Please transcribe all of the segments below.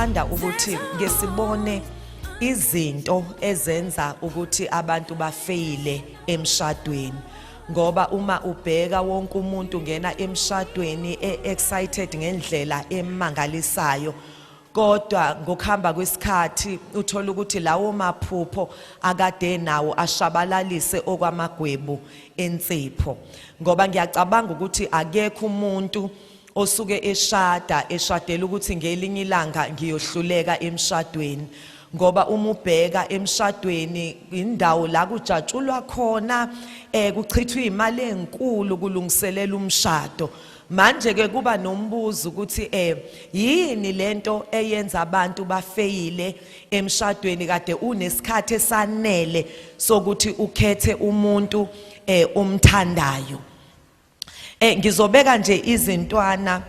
Ngingathanda ukuthi ke sibone izinto ezenza ukuthi abantu bafeyile emshadweni, ngoba uma ubheka wonke umuntu ngena emshadweni e-excited ngendlela emangalisayo, kodwa ngokuhamba kwesikhathi uthola ukuthi lawo maphupho akade nawo ashabalalise okwamagwebu ensipho. Ngoba ngiyacabanga ukuthi akekho umuntu osuke eshada eshadela ukuthi ngelinye ilanga ngiyohluleka emshadweni, ngoba uma ubheka emshadweni indawo la kujatshulwa khona, kuchithwa imali enkulu kulungiselela umshado. Manje ke kuba nombuzo ukuthi yini lento eyenza abantu bafeyile emshadweni kade unesikhathi esanele sokuthi ukhethe umuntu omthandayo. Ngizobeka nje izintwana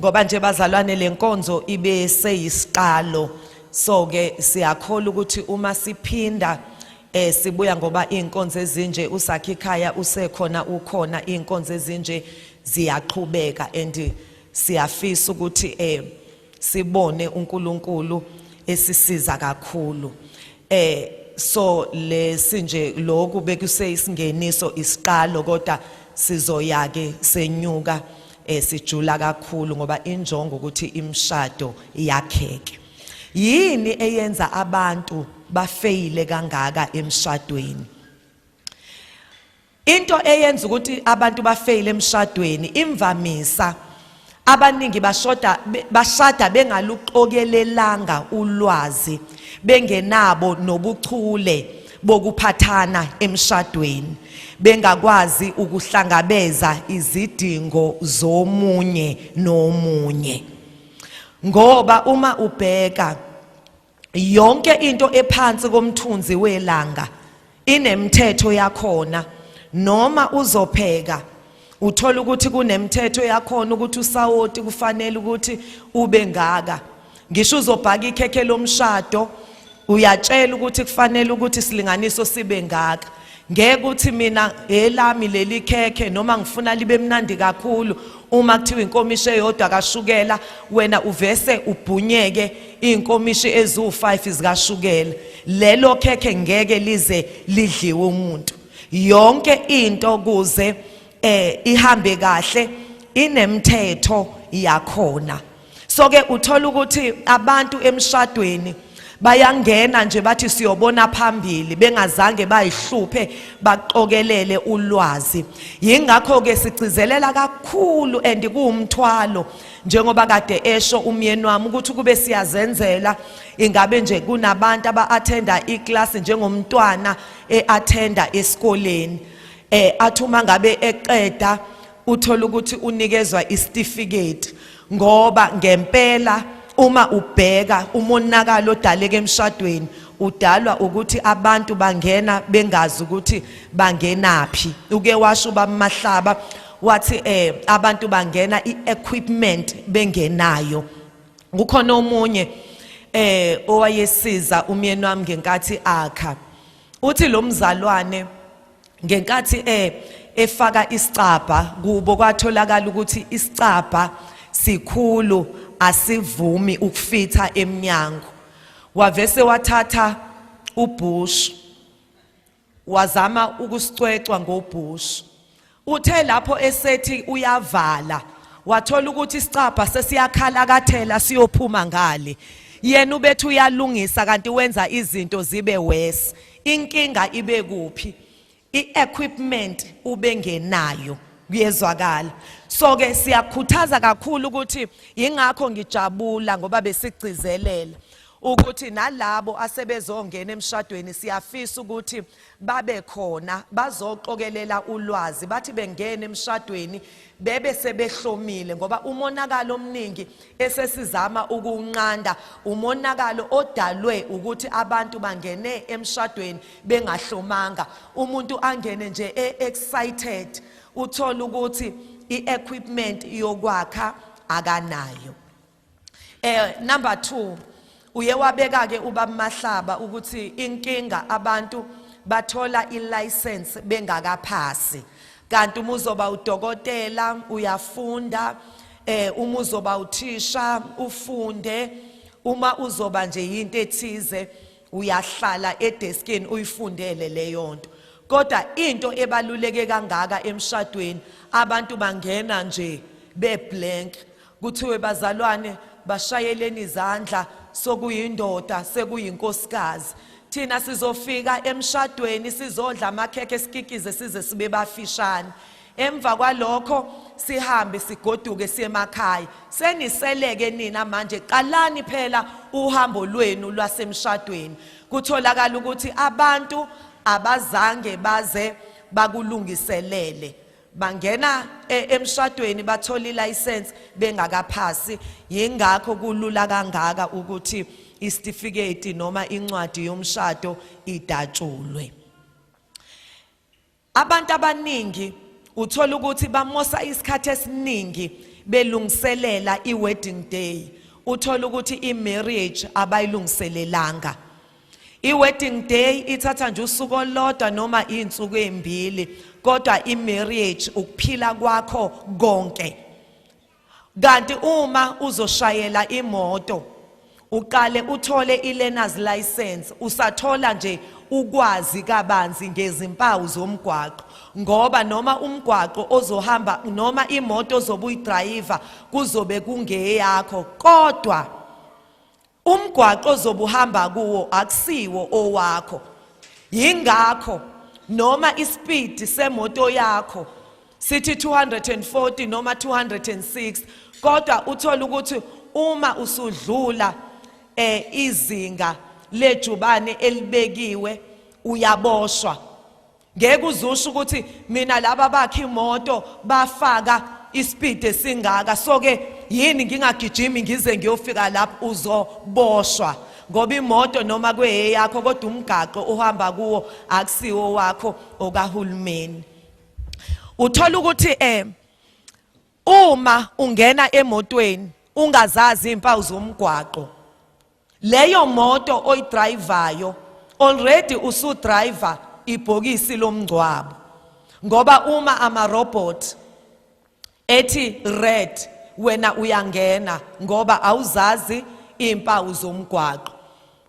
ngoba nje bazalwane lenkonzo ibe seyisiqalo, so ke siyakholwa ukuthi uma siphinda sibuya, ngoba inkonzo ezinje usakhe ikhaya usekhona ukhona, inkonzo ezinje ziyaqhubeka and siyafisa ukuthi sibone uNkulunkulu esisiza kakhulu. So lesinje lokhu bekuseyisingeniso isiqalo, kodwa sizoya ke senyuka sijula kakhulu, ngoba injongo ukuthi imishado yakheke. Yini eyenza abantu bafeyile kangaka emshadweni? Into eyenza ukuthi abantu bafeyile emshadweni, imvamisa abaningi bashoda bashada bengaluqokelelanga ulwazi, bengenabo nobuchule bokuphathana emshadweni, bengakwazi ukuhlangabeza izidingo zomunye nomunye. Ngoba uma ubheka yonke into ephansi komthunzi welanga inemithetho yakhona, noma uzopheka uthola ukuthi kunemithetho yakhona ukuthi usawoti kufanele ukuthi ube ngaka. Ngisho uzobhaka ikhekhe lomshado uyatshela ukuthi kufanele ukuthi silinganiso sibe ngaka. Ngeke uthi mina elami leli khekhe noma ngifuna libe mnandi kakhulu, uma kuthiwa inkomishi eyodwa kashukela wena uvese ubhunyeke inkomishi eziwu5 zikashukela, lelo khekhe ngeke lize lidliwe umuntu. Yonke into kuze ihambe kahle inemithetho yakhona. So ke uthola ukuthi abantu emshadweni bayangena nje bathi siyobona phambili, bengazange bayihluphe baqokelele ulwazi. Yingakho ke sigcizelela kakhulu and kuwumthwalo, njengoba kade esho umyeni wami ukuthi kube siyazenzela ingabe nje kunabantu aba-attenda iclass njengomntwana e-attenda esikoleni, athi uma ngabe eqeda uthola ukuthi unikezwa isitifiketi. Ngoba ngempela uma ubheka umonakalo odaleka emshadweni udalwa ukuthi abantu bangena bengazi ukuthi bangenaphi. Uke washo uBaba wathi abantu bangena i-equipment bengenayo. Kukhona omunye owayesiza umyeni wami ngenkathi akha, uthi lo mzalwane ngenkathi efaka isicabha kubo kwatholakala ukuthi isicabha sikhulu asivumi ukufitha eminyango. Wavese wathatha ubush wazama ukusicwecwa ngobush. Uthe lapho esethi uyavala wathola ukuthi isicabha sesiyakhalakathela siyophuma ngale. Yena ubethu uyalungisa kanti wenza izinto zibe worse. Inkinga ibe kuphi? I-equipment ubengenayo, kuyezwakala. So ke siyakhuthaza kakhulu ukuthi ingakho ngijabula ngoba besigcizelela ukuthi nalabo asebezongena emshadweni siyafisa ukuthi babe khona bazoqokelela ulwazi, bathi bengena emshadweni bebe sebehlomile. Ngoba umonakalo omningi esesizama ukuwunqanda umonakalo odalwe ukuthi abantu bangene emshadweni bengahlomanga. Umuntu angene nje e-excited, uthola ukuthi i-equipment yokwakha akanayo. Number 2, uye wabeka ke uBaba Mahlaba ukuthi inkinga abantu bathola ilicense bengakaphasi. Kanti uma uzoba udokotela uyafunda, uma uzoba uthisha ufunde. Uma uzoba nje into ethize, uyahlala edeskini uyifundele leyo nto. Kodwa into ebaluleke kangaka emshadweni, abantu bangena nje beblank, kuthiwe bazalwane bashayeleni izandla, sokuyindoda, sekuyinkosikazi. Thina sizofika emshadweni sizodla amakhekhe, sikikize size sibe bafishane. Emva kwalokho sihambe sigoduke siye emakhaya. Seniseleke nina manje, qalani phela uhambo lwenu lwasemshadweni. Kutholakala ukuthi abantu abazange baze bakulungiselele, bangena emshadweni bathola ilicense bengakaphasi. Yingakho kulula kangaka ukuthi isitifiketi noma incwadi yomshado idatshulwe. Abantu abaningi uthola ukuthi bamosa isikhathi esiningi belungiselela i-wedding day, uthola ukuthi i-marriage abayilungiselelanga. I-wedding day ithatha nje usuku olulodwa noma iy'nsuku ey'mbili, kodwa i-marriage ukuphila kwakho konke. Kanti uma uzoshayela imoto, uqale uthole i-learner's license, usathola nje ukwazi kabanzi ngezimpawu zomgwaqo, ngoba noma umgwaqo ozohamba noma imoto ozobe uyidrayiva kuzobe kungeyakho, kodwa umgwaqo ozobe uhamba kuwo akusiwo owakho. Yingakho noma ispeed semoto yakho sithi 240 noma 206, kodwa uthola ukuthi uma usudlula izinga lejubane elibekiwe uyaboshwa. Ngeke uzusho ukuthi mina laba bakhe imoto bafaka ispeed esingaka, so ke yini ngingagijimi ngize ngiyofika lapho? Uzoboshwa, ngoba imoto noma kweyakho, kodwa umgaqo ohamba kuwo akusiwo wakho, okahulumeni. Uthola ukuthi uma ungena emotweni ungazazi impawu zomgwaqo, leyo moto oyidrivayo already usudriver ibhokisi lomngcwabo, ngoba uma ama robot ethi red, wena uyangena ngoba awuzazi impawu zomgwaqo.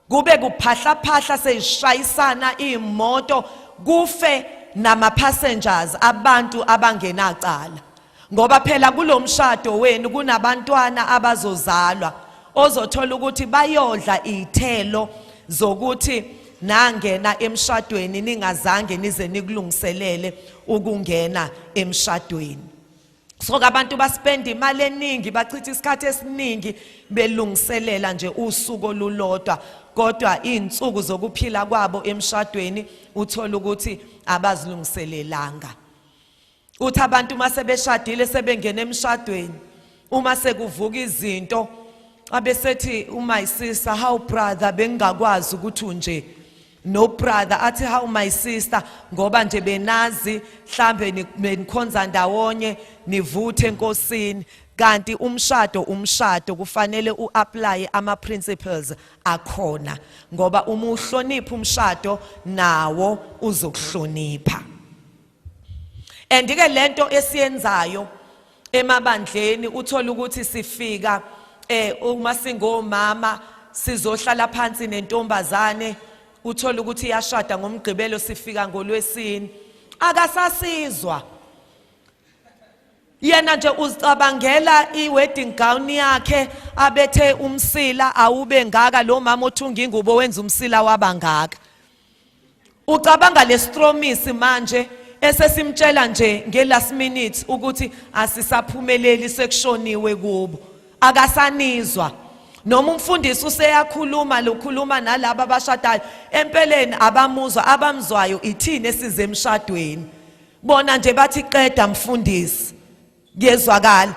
Kube kuphahlaphahla, seyishayisana imoto, kufe nama passengers, abantu abangenacala, ngoba phela kulomshado wenu kunabantwana abazozalwa ozothola ukuthi bayodla izithelo zokuthi nangena emshadweni ningazange nize nikulungiselele ukungena emshadweni. So abantu baspend imali eningi, bachitha isikhathi esiningi belungiselela nje usuku olulodwa, kodwa izinsuku zokuphila kwabo emshadweni uthola ukuthi abazilungiselelanga. Uthi abantu uma sebeshadile, sebengena emshadweni, uma sekuvuka izinto, abesethi uma sister, "How brother, bengingakwazi ukuthi unje." No brother athi, "How my sister," ngoba nje benazi mhlambe nikhonza ndawonye, nivuthe enkosini. Kanti umshado, umshado kufanele uapply ama principles akhona, ngoba uma uhlonipha umshado nawo uzokuhlonipha. And ke lento esiyenzayo emabandleni, uthola ukuthi sifika uma singomama sizohlala phansi nentombazane, uthola ukuthi iyashada ngomgqibelo, sifika ngolwesine, akasasizwa. Yena nje uzicabangela i-wedding gown yakhe, abethe umsila awube ngaka, lo mama othunga ingubo wenza umsila wabangaka. Ucabanga lestromisi manje esesimtshela nje nge-last minute ukuthi asisaphumeleli, sekushoniwe kubo, akasanizwa. Noma umfundisi useyakhuluma lokhuluma nalabo abashadayo, empeleni abamuzwa. Abamzwayo ithini esize emshadweni. Bona nje bathi, "Qeda mfundisi, kuyezwakala."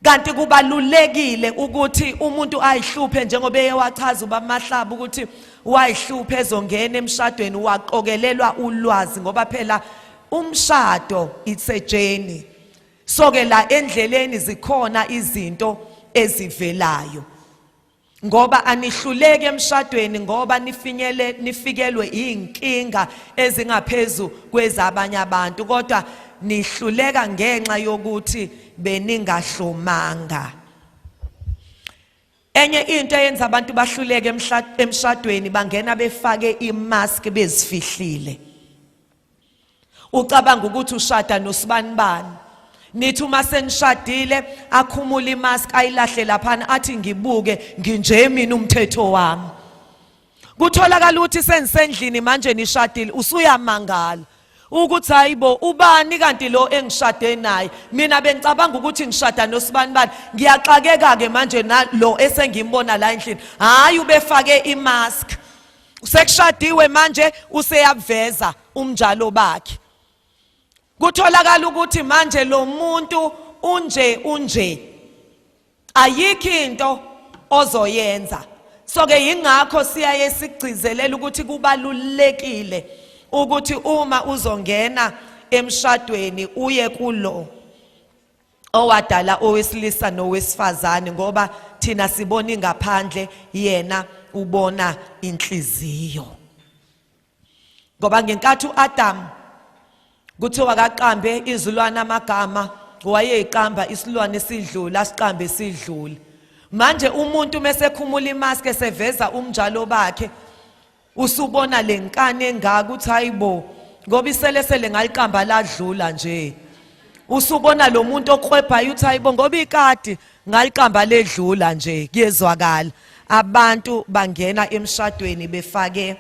Kanti kubalulekile ukuthi umuntu ayihluphe, njengoba eye wachaza ubamahlaba ukuthi wayihluphe ezongena emshadweni, waqokelelwa ulwazi, ngoba phela umshado it's a journey. So ke la endleleni zikhona izinto ezivelayo, ngoba anihluleki emshadweni ngoba nifinyele nifikelwe inkinga ezingaphezulu kwezabanye abantu, kodwa nihluleka ngenxa yokuthi beningahlomanga. Enye into eyenza abantu bahluleke emshadweni, bangena befake imask, bezifihlile. Ucabanga ukuthi ushada nosibanibani, nithi uma senishadile akhumule imask ayilahle laphana, athi ngibuke nginje mina, umthetho wami. Kutholakala ukuthi senisendlini manje, nishadile, usuyamangala ukuthi hayibo, ubani kanti lo engishade naye? Mina bengicabanga ukuthi ngishada nosibanibani, ngiyaxakeka ke manje nalo esengimbona la endlini. Hayi, ubefake imask. Sekushadiwe manje, useyaveza umnjalo bakhe. Kutholakala ukuthi manje lo muntu unje unje, ayikho into ozoyenza. So ke yingakho siyaye sigcizelela ukuthi kubalulekile ukuthi uma uzongena emshadweni uye kulo owadala owesilisa nowesifazane, ngoba thina sibona ingaphandle, yena ubona inhliziyo. Ngoba ngenkathi uAdam kuthiwa kaqambe izilwane amagama, wayeyiqamba isilwane sidlula, asiqambe sidlule. Manje umuntu mesekhumula imask, eseveza umnjalo bakhe, usubona lenkani engaka, uthi hayibo, ngoba iselesele ngaliqamba ladlula nje. Usubona lo muntu okwebhayo, uthi hayibo, ngoba ikati ngaliqamba ledlula nje. Kuyezwakala, abantu bangena emshadweni befake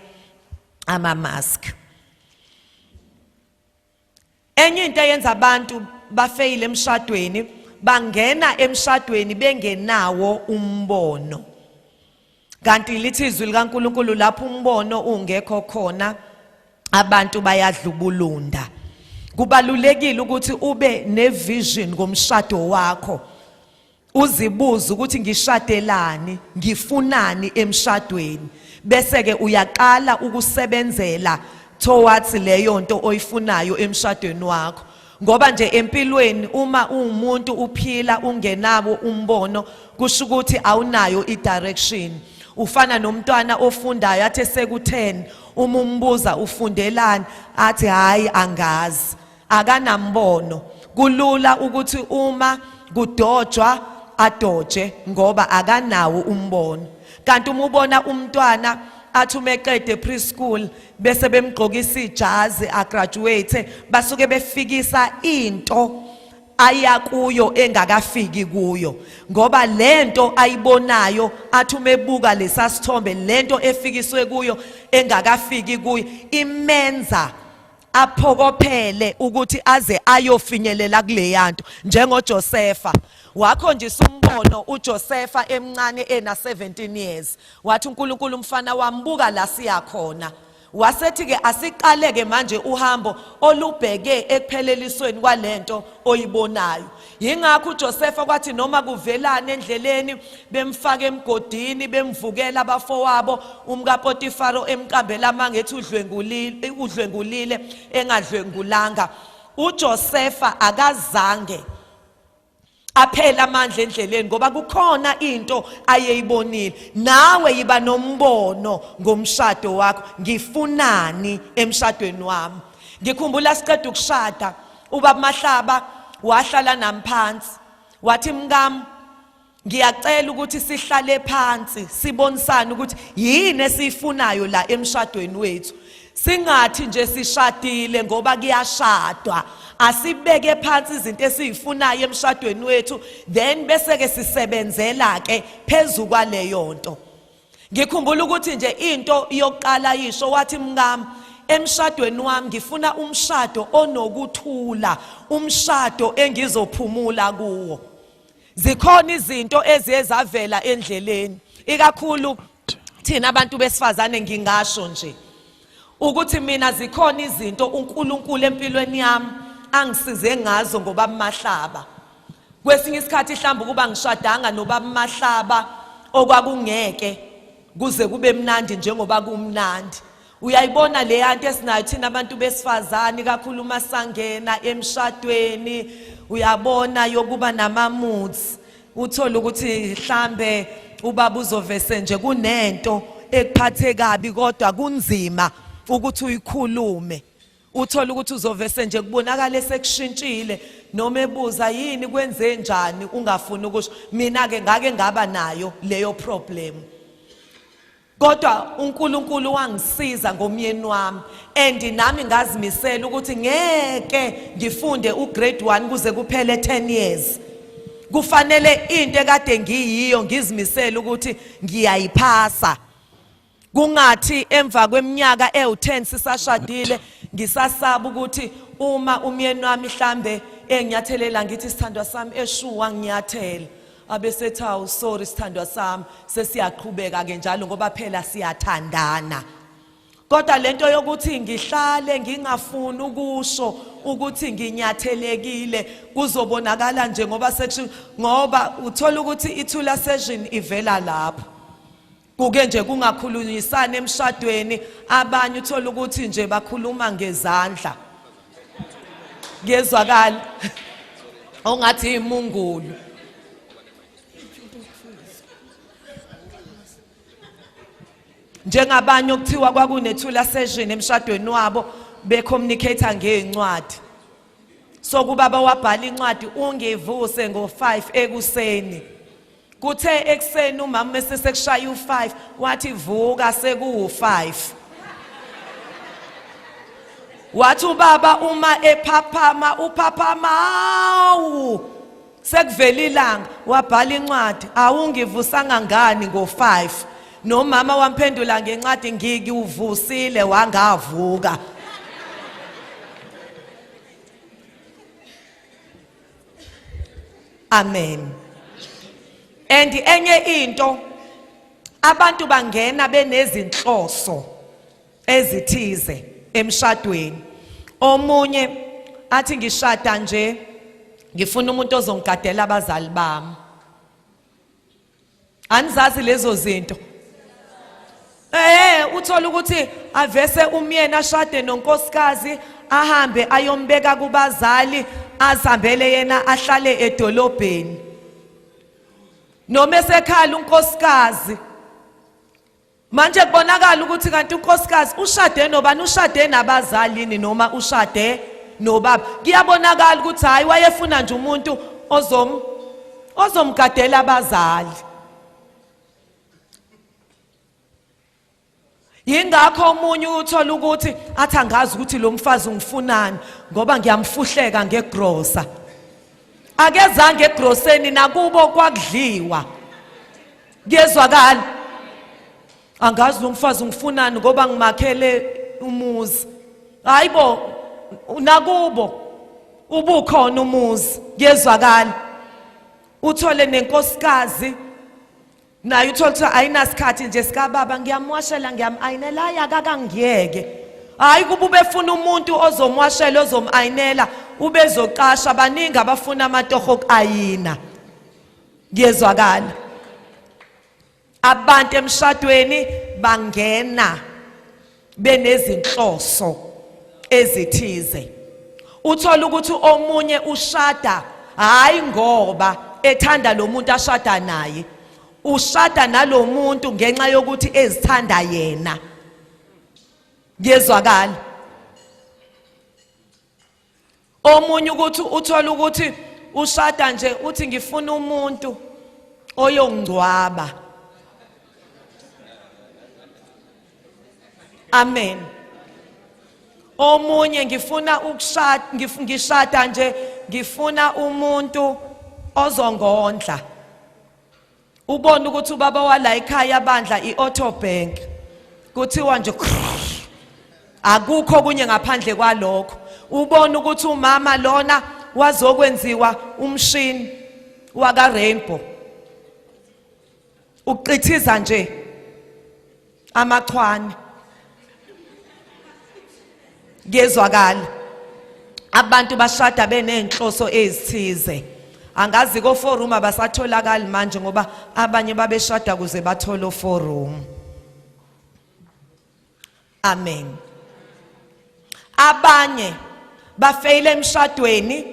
ama mask. Enye into eyenza abantu bafeyile emshadweni, bangena emshadweni bengenawo umbono. Kanti lithi izwi likaNkuluNkulu, lapho umbono ungekho khona, abantu bayadlubulunda. Kubalulekile ukuthi ube nevision ngomshado wakho, uzibuze ukuthi ngishadelani, ngifunani emshadweni, bese ke uyaqala ukusebenzela towards leyo nto oyifunayo emshadweni wakho. Ngoba nje empilweni, uma uwumuntu uphila ungenabo umbono, kusho ukuthi awunayo i-direction. Ufana nomntwana ofundayo, athi seku-10, uma umbuza ufundelani, athi hayi, angazi, akanambono. Kulula ukuthi uma kudojwa adoje, ngoba akanawo umbono. Kanti uma ubona umntwana athi uma eqede preschool bese bemgqokisa ijazi, agraduate, basuke befikisa into aya kuyo engakafiki kuyo, ngoba lento ayibonayo, athi umebuka lesasithombe, lento efikiswe kuyo engakafiki kuyo imenza aphokophele ukuthi aze ayofinyelela kuleyanto. NjengoJosepha, wakhonjisa umbono uJosepha emncane ena 17 years, wathi uNkulunkulu, "Umfana wambuka la siyakhona." Wasethi ke asiqaleke manje uhambo olubheke ekuphelelisweni kwalento oyibonayo. Yingakho uJosepha kwathi noma kuvelana endleleni, bemfaka emgodini, bemvukela abafowabo, umkaPotifaro emqambela amanga ethi udlwengulile, udlwengulile engadlwengulanga, uJosepha akazange aphela amandla endleleni, ngoba kukhona into ayeyibonile. Nawe yiba nombono ngomshado wakho, ngifunani emshadweni wami? Ngikhumbula siqeda ukushada, ubaba Mahlaba wahlala nami phansi, wathi, "Mkami, ngiyacela ukuthi sihlale phansi sibonisane ukuthi yini esiyifunayo la emshadweni wethu. Singathi nje sishadile ngoba kuyashadwa. Asibeke phansi izinto esizifunayo emshadweni wethu, then bese ke sisebenzela ke phezu kwaleyo nto." Ngikhumbula ukuthi nje into yokuqala yisho, wathi, "Mkami, emshadweni wami ngifuna umshado onokuthula, umshado engizophumula kuwo." Zikhona izinto eziye zavela endleleni, ikakhulu thina abantu besifazane. Ngingasho nje ukuthi mina zikhona izinto uNkulunkulu empilweni yami angisize ngazo ngoba Mahlaba. Kwesinye isikhathi mhlawumbe kuba ngishadanga nobaba Mahlaba, okwakungeke kuze kube mnandi njengoba kumnandi. Uyayibona le yanto esinayo thina abantu besifazane, kakhulu uma sangena emshadweni, uyabona, yokuba nama-moods. Uthola ukuthi mhlambe ubaba uzovese nje kunento ekuphathe kabi, kodwa kunzima ukuthi uyikhulume. Uthola ukuthi uzovese nje kubonakala sekushintshile noma ebuza yini kwenze njani ungafuni ukusho. Mina ke ngake ngaba nayo leyo problem. Kodwa uNkulunkulu wangisiza ngomyeni wami and nami ngazimisela ukuthi ngeke ngifunde ugrade 1 kuze kuphele 10 years. Kufanele into ekade ngiyiyo ngizimisele ukuthi ngiyayiphasa. Kungathi emva kweminyaka ewu-10 sisashadile ngisasaba ukuthi uma umyeni wami mhlambe enginyathelela ngithi sithandwa sami eshuwa nginyathela abesethi awu sorry sithandwa sami sesiyaqhubeka ke njalo ngoba phela siyathandana. Kodwa lento yokuthi ngihlale ngingafuni ukusho ukuthi nginyathelekile kuzobonakala nje ngoba sekusho ngoba uthola ukuthi ithula session ivela lapho. Kuke nje kungakhulunyisana emshadweni abanye uthola ukuthi nje bakhuluma ngezandla. Kuyezwakala ongathi imungulu. Njengabanye okuthiwa kwakunethula session emshadweni wabo becommunicate ngezincwadi. So kubaba wabhala incwadi ungivuse ngo5 ekuseni. Kuthe ekuseni umama mese sekushaya u5 wathi vuka sekuwu5. Wathi ubaba uma ephaphama uphaphama awu sekuvela ilanga wabhala incwadi awungivusanga ngani ngo5 nomama wamphendula ngencwadi ngikuvusile wangavuka. Amen. And enye into abantu bangena benezinhloso ezithize emshadweni. Omunye athi ngishada nje ngifuna umuntu ozongigadela abazali bami. Anizazi lezo zinto. Eh uthola ukuthi avese umyeni ashade nonkosikazi ahambe ayombeka kubazali azihambele yena ahlale edolobheni. Noma esekhala unkosikazi manje kubonakala ukuthi kanti unkosikazi ushade nobani ushade nabazali yini noma ushade nobaba kuyabonakala ukuthi hayi wayefuna nje umuntu ozom ozomgadela abazali yingakho omunye uthola ukuthi athi angazi ukuthi lo mfazi ungifunani ngoba ngiyamfuhleka ngegrosa akezange egroseni nakubo kwakudliwa kuyezwakala angazi lo mfazi ungifunani ngoba ngimakhele umuzi hayibo nakubo ubukhona umuzi kuyezwakala uthole nenkosikazi naye uthole ukuthi ayinasikhathi nje sikababa ngiyamwashela ngiyam-ayinela hayi akakangiyeke hhayi kuba ubefuna umuntu ozomwashela ozom-ayinela ubezoqasha baningi abafuna amatoho oku-ayina Kuyezwakala. Abantu emshadweni bangena benezinhloso ezithize. Uthola ukuthi omunye ushada hayi ngoba ethanda lo muntu ashada naye. Ushada nalomuntu ngenxa yokuthi ezithanda yena. Kuyezwakala. Omunye ukuthi uthola ukuthi ushada nje uthi ngifuna umuntu oyongcwaba. Amen. Omunye ngifuna ukushada ngishada nje ngifuna umuntu ozongondla. Ubona ukuthi ubaba wala ekhaya bandla i-auto bank kuthiwa nje akukho kunye ngaphandle kwalokho ubona ukuthi umama lona wazokwenziwa umshini waka rainbow uqithiza nje amachwane kuyezwakala abantu bashada benenhloso ezithize angazi ko four room abasatholakali manje ngoba abanye babeshada kuze bathole four room amen abanye bafeyile emshadweni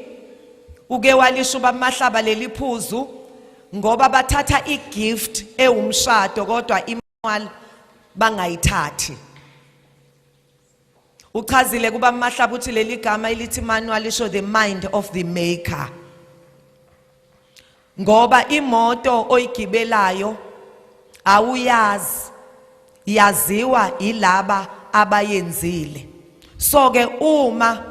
uke walisho ubamahlaba leli phuzu ngoba bathatha igift ewumshado kodwa imali bangayithathi. Uchazile kuba Mahlaba uthi leli gama elithi manual lisho the mind of the maker. Ngoba imoto oyigibelayo awuyazi, yaziwa ilaba abayenzile. So ke uma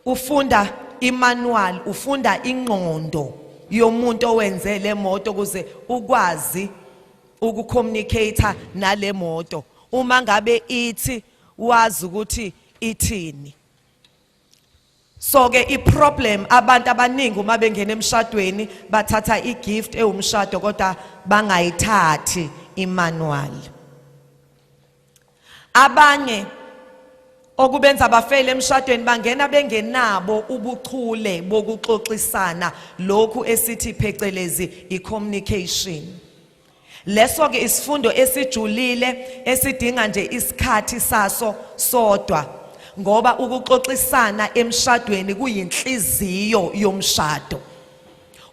ufunda imanual, ufunda ingqondo yomuntu owenze le moto ukuze ukwazi ukucommunicate nale moto. Uma ngabe ithi wazi ukuthi ithini. So ke iproblem, abantu abaningi uma bengena emshadweni bathatha igift ewumshado kodwa bangayithathi imanual. Abanye okubenza bafele emshadweni, bangena bengenabo ubuchule bokuxoxisana, lokhu esithi phecelezi i-communication. Leso ke isifundo esijulile esidinga nje isikhathi saso sodwa, ngoba ukuxoxisana emshadweni kuyinhliziyo yomshado.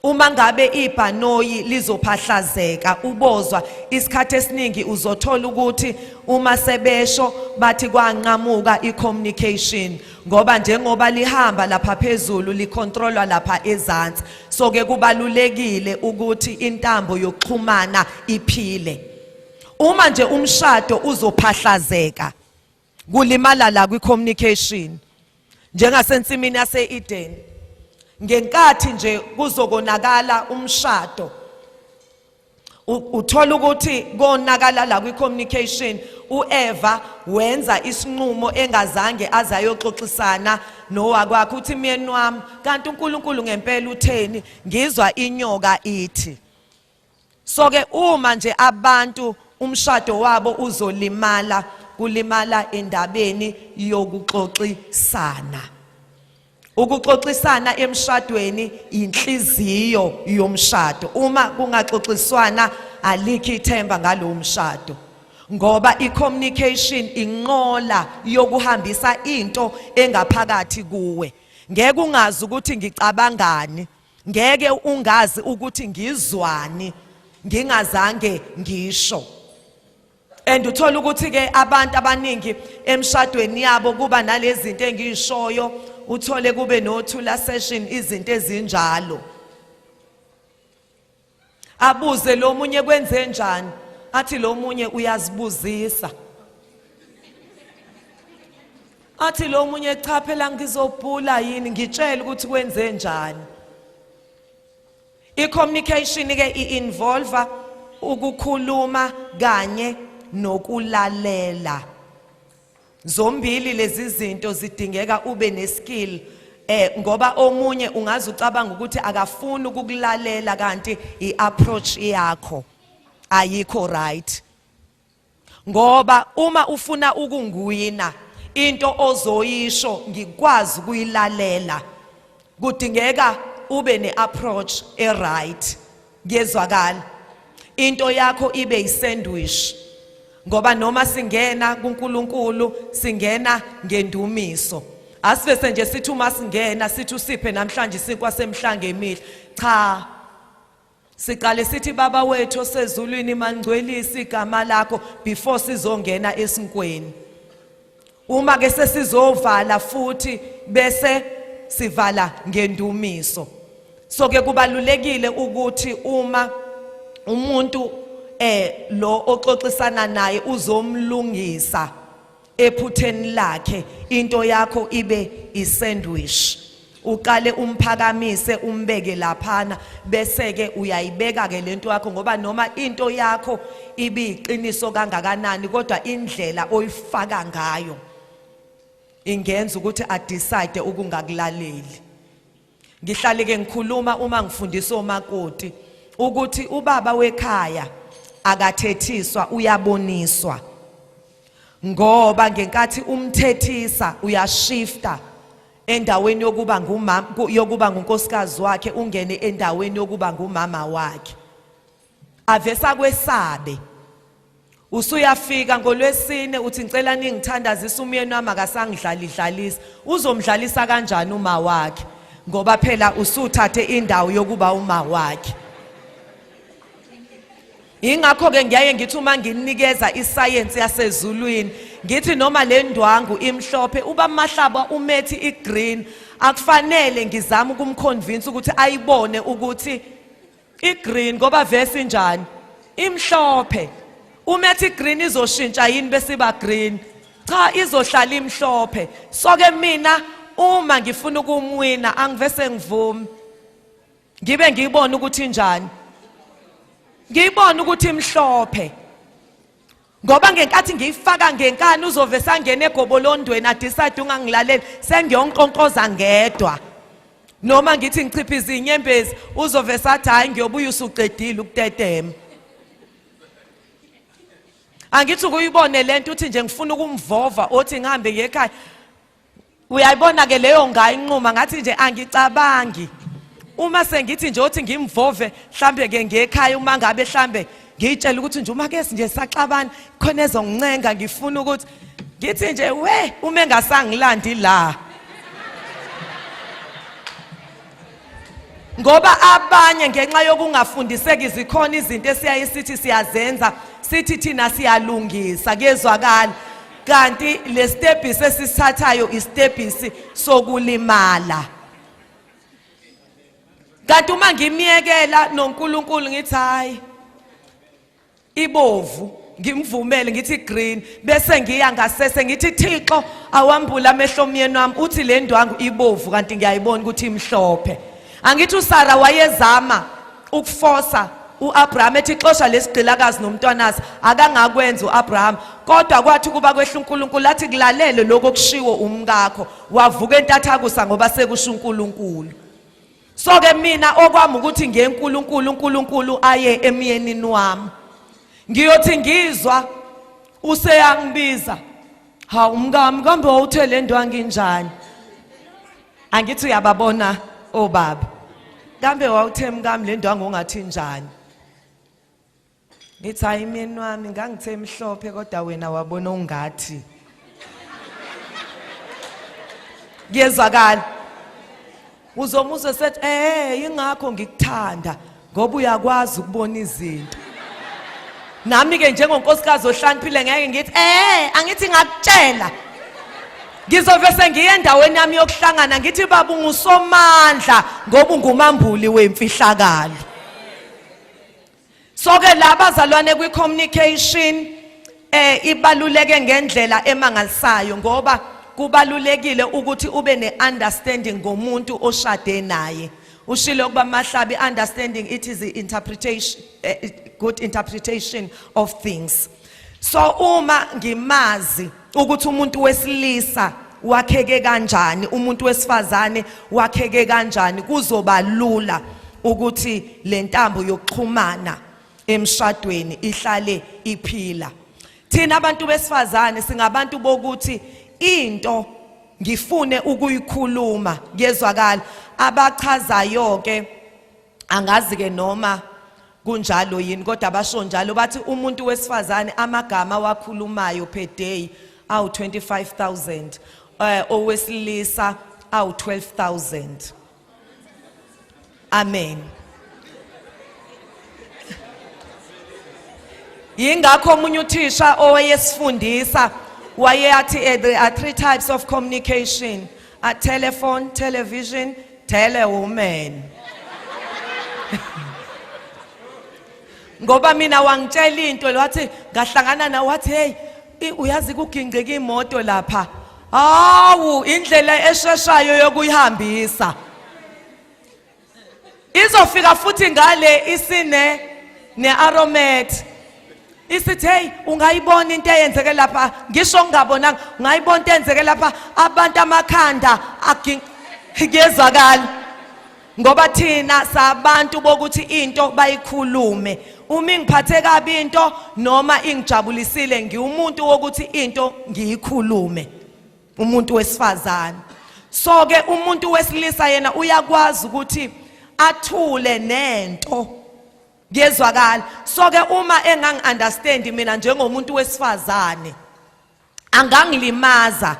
Uma ngabe ibhanoyi lizophahlazeka, ubozwa isikhathi esiningi uzothola ukuthi uma sebesho bathi kwanqamuka i-communication, ngoba njengoba lihamba lapha phezulu licontrolwa lapha ezansi. So ke kubalulekile ukuthi intambo yokuxhumana iphile. Uma nje umshado uzophahlazeka, kulimala la kwi-communication, njengasensimini yase-Eden. Ngenkathi nje kuzokonakala umshado, uthola ukuthi konakala la kwi-communication. UEva wenza isinqumo engazange aze ayoxoxisana nowakwakhe, uthi myeni wami, kanti uNkulunkulu ngempela utheni? Ngizwa inyoka ithi. So ke uma nje abantu umshado wabo uzolimala, kulimala endabeni yokuxoxisana. Ukuxoxisana emshadweni inhliziyo yomshado. Uma kungaxoxiswana, alikho ithemba ngalowo mshado, ngoba i-communication inqola yokuhambisa into engaphakathi kuwe. Ngeke ungazi ukuthi ngicabangani, ngeke ungazi ukuthi ngizwani ngingazange ngisho. And uthola ukuthi ke abantu abaningi emshadweni yabo kuba nalezi zinto engiyishoyo, uthole kube nothula session, izinto ezinjalo. Abuze lo munye kwenze njani, athi lo munye uyazibuzisa, athi lo munye cha phela ngizobhula yini, ngitshela ukuthi kwenze njani. I-communication ke i-involve ukukhuluma kanye nokulalela. Zombili lezi zinto zidingeka ube neskill, ngoba omunye ungaze ucabanga ukuthi akafuni ukukulalela, kanti iapproach yakho ayikho right. Ngoba uma ufuna ukungiwina, into ozoyisho ngikwazi ukuyilalela, kudingeka ube neapproach e-right. Kuyezwakala, into yakho ibe isandwich, ngoba noma singena kuNkulunkulu singena ngendumiso. Asivese nje sithi uma singena sithi usiphe namhlanje isinkwa semhlange emihla. Cha, siqale sithi Baba wethu osezulwini, mangcwelisa igama lakho, before sizongena esinkweni. Uma ke sesizovala futhi bese sivala ngendumiso. So ke kubalulekile ukuthi uma umuntu lo oxoxisana naye uzomlungisa ephutheni lakhe, into yakho ibe isandwich. Uqale umphakamise, umbeke laphana, bese ke uyayibeka ke lento yakho, ngoba noma into yakho ibiyiqiniso kangakanani, kodwa indlela oyifaka ngayo ingenza ukuthi adecide ukungakulaleli. Ngihlale ke ngikhuluma uma ngifundisa omakoti ukuthi ubaba wekhaya akathethiswa, uyaboniswa, ngoba ngenkathi umthethisa uyashifta endaweni yokuba ngumama, yokuba ngunkosikazi wakhe, ungene endaweni yokuba ngumama wakhe. Avesa kwesabe. Usuyafika ngolwesine uthi ngicela ningithandazise, umyeni wami akasangidlali dlalisa. Uzomdlalisa kanjani uma wakhe, ngoba phela usuthathe indawo yokuba uma wakhe? Ingakho ke ngiyaye ngithi uma nginikeza isayensi yasezulwini, Ngithi noma le ndwangu imhlophe, uba Mahlaba umethi igreen, akufanele ngizame ukumconvince ukuthi ayibone ukuthi igreen ngoba vese injani imhlophe. Umethi green izoshintsha yini bese iba green? Cha, izohlala imhlophe. So ke mina uma ngifuna ukumwina angivese ngivume, ngibe ngiyibona ukuthi injani, ngiyibona ukuthi imhlophe, ngoba ngenkathi ngiyifaka ngenkani uzove sangena egobolondweni adecide ungangilaleli, sengiyonkonkoza ngedwa, noma ngithi ngichipha izinyembezi uzove sathi hayi ngiyobuya usuqedile ukutetema. Angithi ukuyibone lento uthi nje ngifuna ukumvova othi ngihambe ngekhaya, uyayibona ke leyo ngayinquma ngathi nje angicabangi. Uma sengithi nje othi ngimvove mhlambe ke ngekhaya, uma ngabe mhlambe ngiyitshela ukuthi nje uma ke nje saxabana khona ezongincenga, ngifuna ukuthi ngithi nje we uma engasangilandi la, ngoba abanye ngenxa yokungafundiseki zikhona izinto esiyaye sithi siyazenza, sithi thina siyalungisa, kuyezwakala, kanti le stebhisi esisithathayo istebhisi sokulimala. Kanti uma ngimyekela noNkulunkulu ngithi hayi ibovu, ngimvumele ngithi green, bese ngiya ngasese ngithi Thixo awambula amehlo omyeni wami, uthi le ndwangu ibovu kanti ngiyayibona ukuthi imhlophe. Angithi uSara wayezama ukufosa uAbraham ethi xosha lesigqilakazi nomntwanasi, akangakwenza uAbraham, kodwa kwathi kuba kwehla uNkulunkulu athi kulalele lokho okushiwo umkakho, wavuka entathakusa ngoba sekusho uNkulunkulu. So ke mina okwami ukuthi ngiye uNkulunkulu, uNkulunkulu aye emyenini wami. Ngiyothi ngizwa useyangibiza, ha umkami kambe wawuthe le ndwangu injani? Angithi uyababona obaba, kambe wawuthe mkami le ndwangu ungathi njani? Ngithi hayi myeni wami ngangithe mhlophe kodwa wena wabona ungathi. Kuyezwakala. Uzomuzwa sethi eh ingakho ngikuthanda ngoba uyakwazi ukubona izinto. Nami ke njengonkosikazi ohlaniphile ngeke ngithi eh angithi ngakutshela. Ngizove sengiye endaweni yami yokuhlangana ngithi baba ungusomandla ngoba ungumambuli wemfihlakalo. So ke labazalwane kwi communication ibaluleke ngendlela emangalisayo, ngoba kubalulekile ukuthi ube ne understanding ngomuntu oshade naye. Ushilo ukuba Mahlabi, understanding it is the interpretation, good interpretation of things. So uma ngimazi ukuthi umuntu wesilisa wakheke kanjani, umuntu wesifazane wakheke kanjani, kuzoba lula ukuthi le ntambo yokuxhumana emshadweni ihlale iphila. Thina abantu besifazane singabantu bokuthi into ngifune ukuyikhuluma kuyezwakala. Abachazayo ke angazi ke noma kunjalo yini, kodwa basho njalo, bathi umuntu wesifazane amagama awakhulumayo per day awu 25,000, owesilisa awu 12,000. Amen. Yingakho omunye uthisha owayesifundisa wayeyathi there are three types of communication: a telephone, television, telewoman. Ngoba mina wangitshela into wathi ngahlangana nawe wathi hey uyazi kugingqika imoto lapha, hawu indlela esheshayo yokuyihambisa izofika futhi ngale isine nearomat isithi hey ungayibona into eyenzeke lapha, ngisho ngingabonanga ungayibona into eyenzeke lapha, abantu amakhanda kuyezwakala, ngoba thina sabantu bokuthi into bayikhulume. Uma ingiphathe kabi into noma ingijabulisile, ngiwumuntu wokuthi into ngiyikhulume, umuntu wesifazane. So ke umuntu wesilisa yena uyakwazi ukuthi athule nento, kuyezwakala. So ke uma engangi understand mina njengomuntu wesifazane, angangilimaza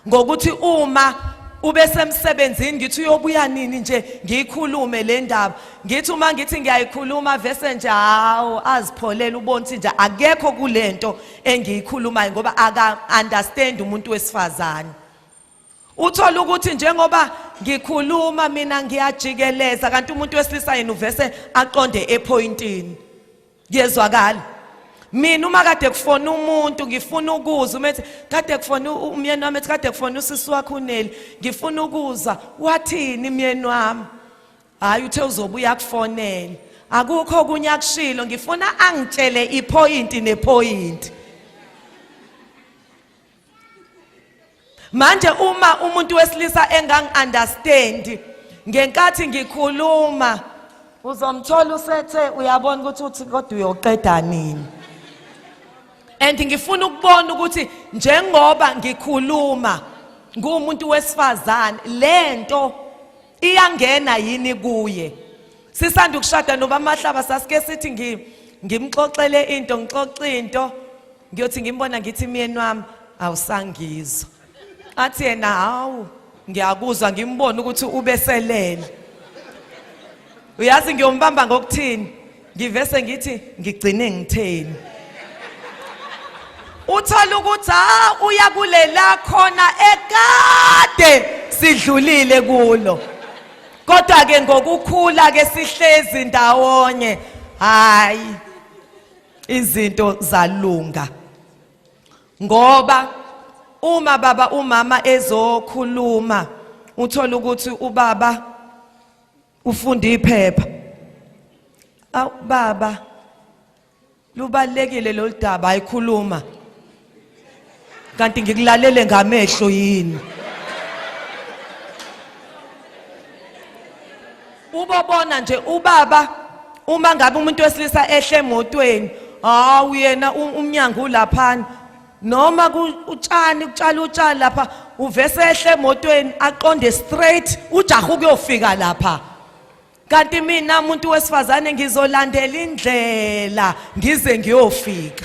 ngokuthi uma Ubesemsebenzini, ngithi uyobuya nini nje ngiyikhulume le ndaba. Ngithi uma ngithi ngiyayikhuluma vese nje hawu azipholele, ubone ukuthi nje akekho kulento engiyikhulumayo ngoba aka understand umuntu wesifazane. Uthola ukuthi njengoba ngikhuluma mina ngiyajikeleza, kanti umuntu wesilisa yena uvese aqonde epointini. Kuyezwakala. Mina uma kade kufona umuntu ngifuna ukuzwa, uma ethi kade kufona umyeni wami, ethi kade kufona usisi wakho uNeli, ngifuna ukuzwa wathini myeni wami. Hayi, uthe uzobuya akufonele, akukho okunye akushilo, ngifuna angitshele ipoint nepoint. Manje uma umuntu wesilisa engangi-understand ngenkathi ngikhuluma, uzomthola usethe uyabona ukuthi uthi kodwa uyoqeda nini. And ngifuna ukubona ukuthi njengoba ngikhuluma ngumuntu wesifazane, lento iyangena yini kuye. Sisanda ukushada noBamahlaba, sasike sithi ngimxoxele into, ngixoxe into, ngiyothi ngimbona ngithi myeni wami awusangizwa, athi yena hawu ngiyakuzwa, ngimbona ukuthi ubeselele. Uyazi ngiyombamba ngokuthini? Ngivese ngithi ngigcine ngitheni. Uthola ukuthi ha uya kulela khona ekade sidlulile kulo, kodwa ke ngokukhula ke sihlezi ndawonye, hayi izinto zalunga. Ngoba uma baba umama ezokhuluma, uthola ukuthi ubaba ufunda iphepha. Aw baba, lubalekile lolu daba, ayikhuluma kanti ngikulalele ngamehlo yini? Ubobona nje ubaba uma ngabe umuntu wesilisa ehle emotweni, hawu yena umnyango ulaphana noma utshani, kutshala utshani lapha, uvese ehle emotweni aqonde straight, ujaha ukuyofika lapha. Kanti mina umuntu wesifazane ngizolandela indlela ngize ngiyofika.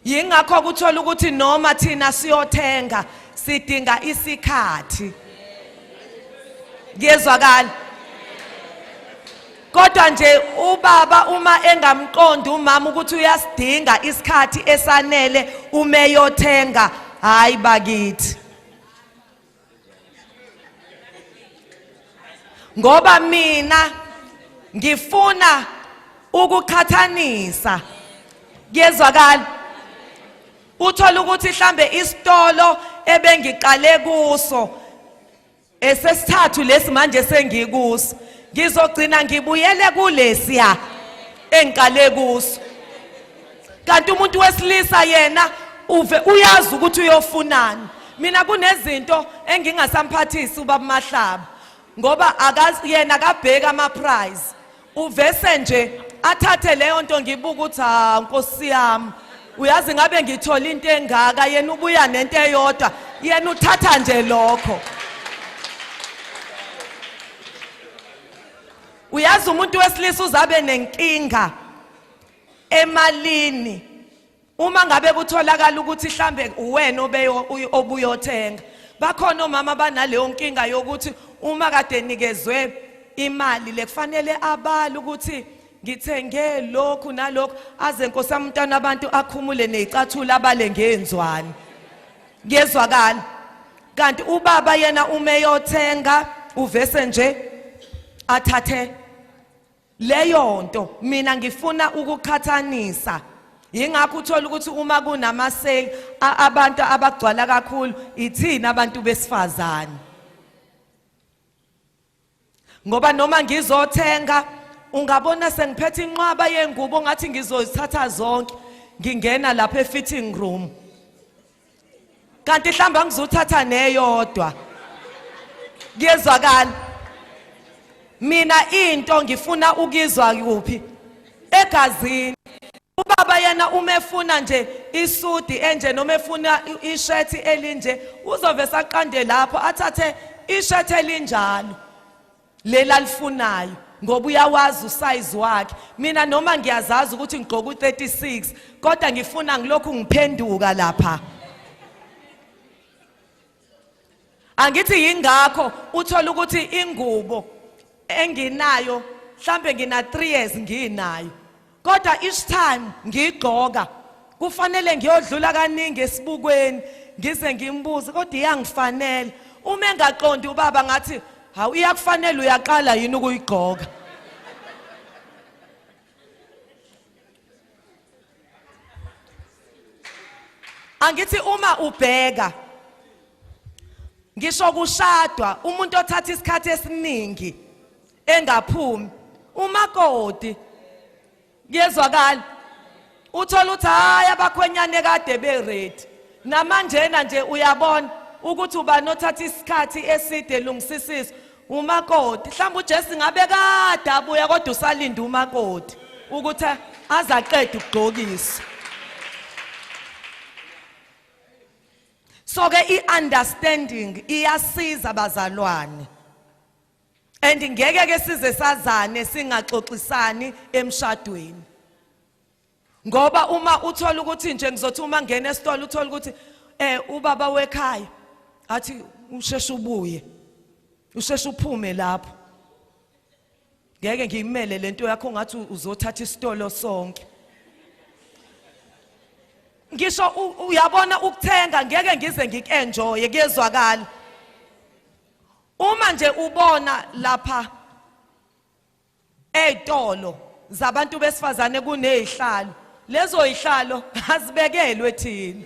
Yingakho kuthola ukuthi noma thina siyothenga sidinga isikhathi. Kuyezwakala. Kodwa nje ubaba uma engamqondi umama ukuthi uyasidinga isikhathi esanele uma eyothenga, hayi bakithi. Ngoba mina ngifuna ukuqhathanisa. Kuyezwakala. Uthola ukuthi mhlambe isitolo ebengiqale kuso esesithathu lesi manje sengikuso, ngizogcina ngibuyele kulesiya engiqale kuso. Kanti umuntu wesilisa yena uve uyazi ukuthi uyofunani. Mina kunezinto engingasamphathisi ubaba Mahlaba, ngoba akazi yena, akabheka ama price, uvese nje athathe leyo nto. Ngibuka ukuthi ha nkosi yami, uyazi ngabe ngithola into engaka, yena ubuya nento eyodwa, yena uthatha nje lokho. Uyazi umuntu wesilisa uzabe nenkinga emalini uma ngabe kutholakala ukuthi mhlambe uwena obeyo obuyothenga. Bakhona omama banaleyo nkinga yokuthi uma kade nikezwe imali le, kufanele abale ukuthi ngithenge lokhu nalokhu, aze nkosi yami umntwana abantu akhumule nezicathulo abale ngenzwani. Kuyezwakala. Kanti ubaba yena uma eyothenga uvese nje athathe leyo nto. Mina ngifuna ukuqhathanisa. Yingakho uthola ukuthi uma kunama sale, abantu abagcwala kakhulu ithina abantu besifazane, ngoba noma ngizothenga ungabona sengiphethe inqwaba yengubo ngathi ngizozithatha zonke, ngingena lapha e-fitting room kanti mhlawumbe angizothatha neyodwa. Kuyezwakala. Mina into ngifuna ukizwa kuphi? Egazini. Ubaba yena uma efuna nje isudi enje noma efuna ishethi elinje, uzove saqande lapho athathe ishethi elinjalo lela alifunayo. Ngoba uyawazi usize wakhe. Mina noma ngiyazazi ukuthi ngigqoka u36, kodwa ngifuna ngilokhu ngiphenduka lapha. Angithi yingakho uthola ukuthi ingubo enginayo mhlambe ngina 3 years nginayo, kodwa each time ngigqoka kufanele ngiyodlula kaningi esibukweni ngize ngimbuze, kodwa iyangifanele. Uma engaqondi ubaba ngathi, hawu, iyakufanele, uyaqala yini ukuyigqoka? Angithi uma ubheka ngisho kushadwa, umuntu othatha isikhathi esiningi engaphumi umakoti, kuyezwakala, uthola ukuthi hayi, abakhwenyane kade be-ready namanjena nje. Uyabona ukuthi ubani othatha isikhathi eside lungisisisa? Umakoti. Mhlawumbe uJesu ngabe kade abuya, kodwa usalinda umakoti ukuthi azaqede ukugqokisa. So ke i-understanding iyasiza, bazalwane, and ngeke ke size sazane singaxoxisani emshadweni, ngoba uma uthola ukuthi nje, ngizothi uma ngena esitolo, uthola ukuthi ubaba wekhaya athi, "Usheshe ubuye, usheshe uphume lapho, ngeke ngiyimele lento yakho, ngathi uzothatha isitolo sonke." Ngisho uyabona ukuthenga ngeke ngize ngikenjoye. Kuyezwakala, uma nje ubona lapha ezitolo zabantu besifazane kunezihlalo, lezo zihlalo azibekelwe thina,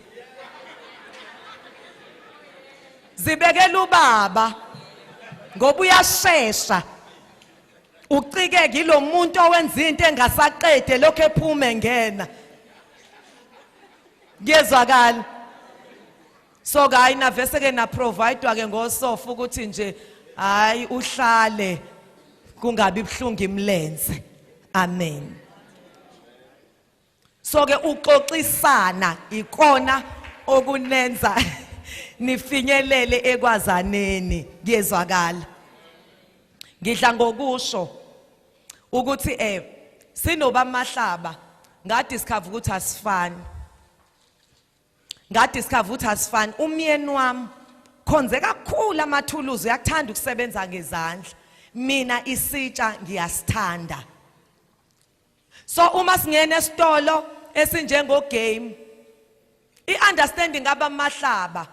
zibekela ubaba, ngoba uyashesha ucikeke ilo muntu owenza into engasaqede, lokho ephume ngena. Kuyezwakala? So ke hayi, navese ke na providewa ke ngosofa ukuthi nje hayi, uhlale kungabi buhlungu imlenze. Amen. So ke uxoxisana ikona okunenza nifinyelele ekwazaneni. Kuyezwakala? Ngidla ngokusho ukuthi sinoBamahlaba, ngadiscover ukuthi asifani, ngadiscover ukuthi asifani. Umyeni wami khonze kakhulu amathuluzi, uyakuthanda ukusebenza ngezandla. Mina isitsha ngiyasithanda. So uma singena esitolo esinjengo Game, i-understanding abaMahlaba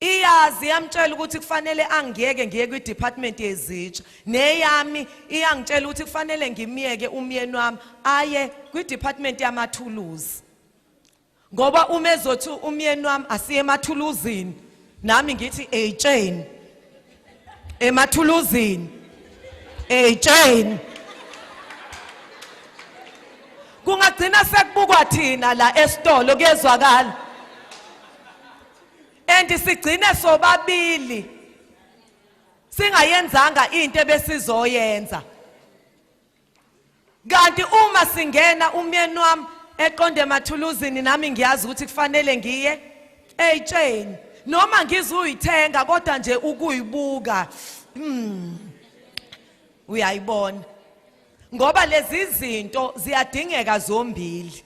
iyazi, iyamtshela ukuthi kufanele angiyeke ngiye kwi-department yezitsha, neyami iyangitshela ukuthi kufanele ngimyeke umyeni wami aye kwi-department yamathuluzi, ngoba uma ezothi umyeni wami asiye emathuluzini, nami ngithi eyitsheni, emathuluzini, eyitsheni, kungagcina sekubukwa thina la esitolo. Kuyezwakala? And sigcine sobabili singayenzanga into ebesizoyenza. Kanti uma singena, umyeni wami eqonde emathuluzini, nami ngiyazi ukuthi kufanele ngiye eyitsheni, noma ngizuyithenga, kodwa nje ukuyibuka, uyayibona, ngoba lezi zinto ziyadingeka zombili.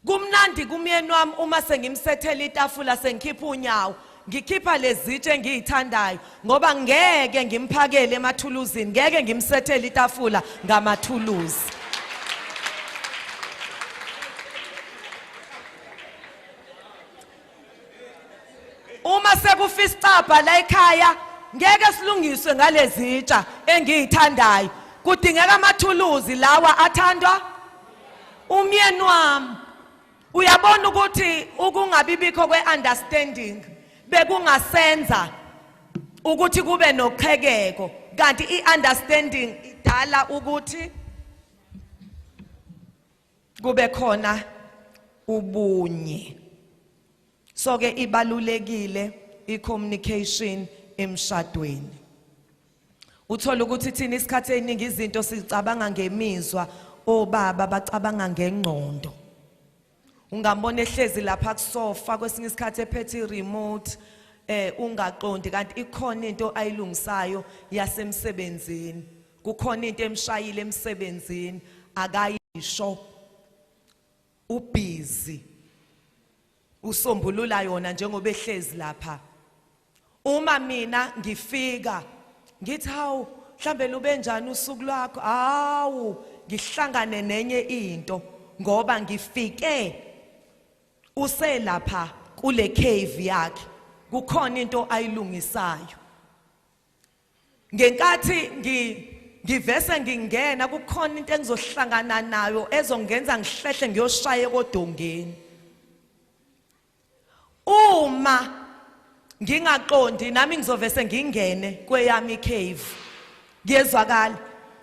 Kumnandi kumyeni wami uma sengimsethela itafula, sengikhipha unyawo, ngikhipha lezitshe engiyithandayo, ngoba ngeke ngimphakele emathuluzini, ngeke ngimsethele itafula ngamathuluzi. Uma sekufa isicabha la ekhaya, ngeke silungiswe ngalezitsha engiyithandayo, kudingeka amathuluzi lawa athandwa umyeni wami. Uyabona ukuthi ukungabibikho kwe-understanding bekungasenza ukuthi kube noqhekeko, kanti i-understanding idala ukuthi kube khona ubunye. So ke ibalulekile i-communication emshadweni. Uthola ukuthi thina isikhathi esiningi izinto sicabanga ngemizwa, obaba bacabanga ngengqondo. Ungambona ehlezi lapha kusofa, kwesinye isikhathi ephethe i-remote, ungaqondi kanti ikhona into ayilungisayo yasemsebenzini. Kukhona into emshayile emsebenzini akayisho, ubhizi usombulula yona njengoba ehlezi lapha. Uma mina ngifika ngithi hawu, mhlambe lube njani usuku lwakho, hawu, ngihlangane nenye into ngoba ngifike uselapha kule cave yakhe, kukhona into ayilungisayo. Ngenkathi ngivese ngingena, kukhona into engizohlangana nayo ezongenza ngihlehle ngiyoshaya kodongeni. Uma ngingaqondi nami ngizovese ngingene kweyami cave. Kuyezwakala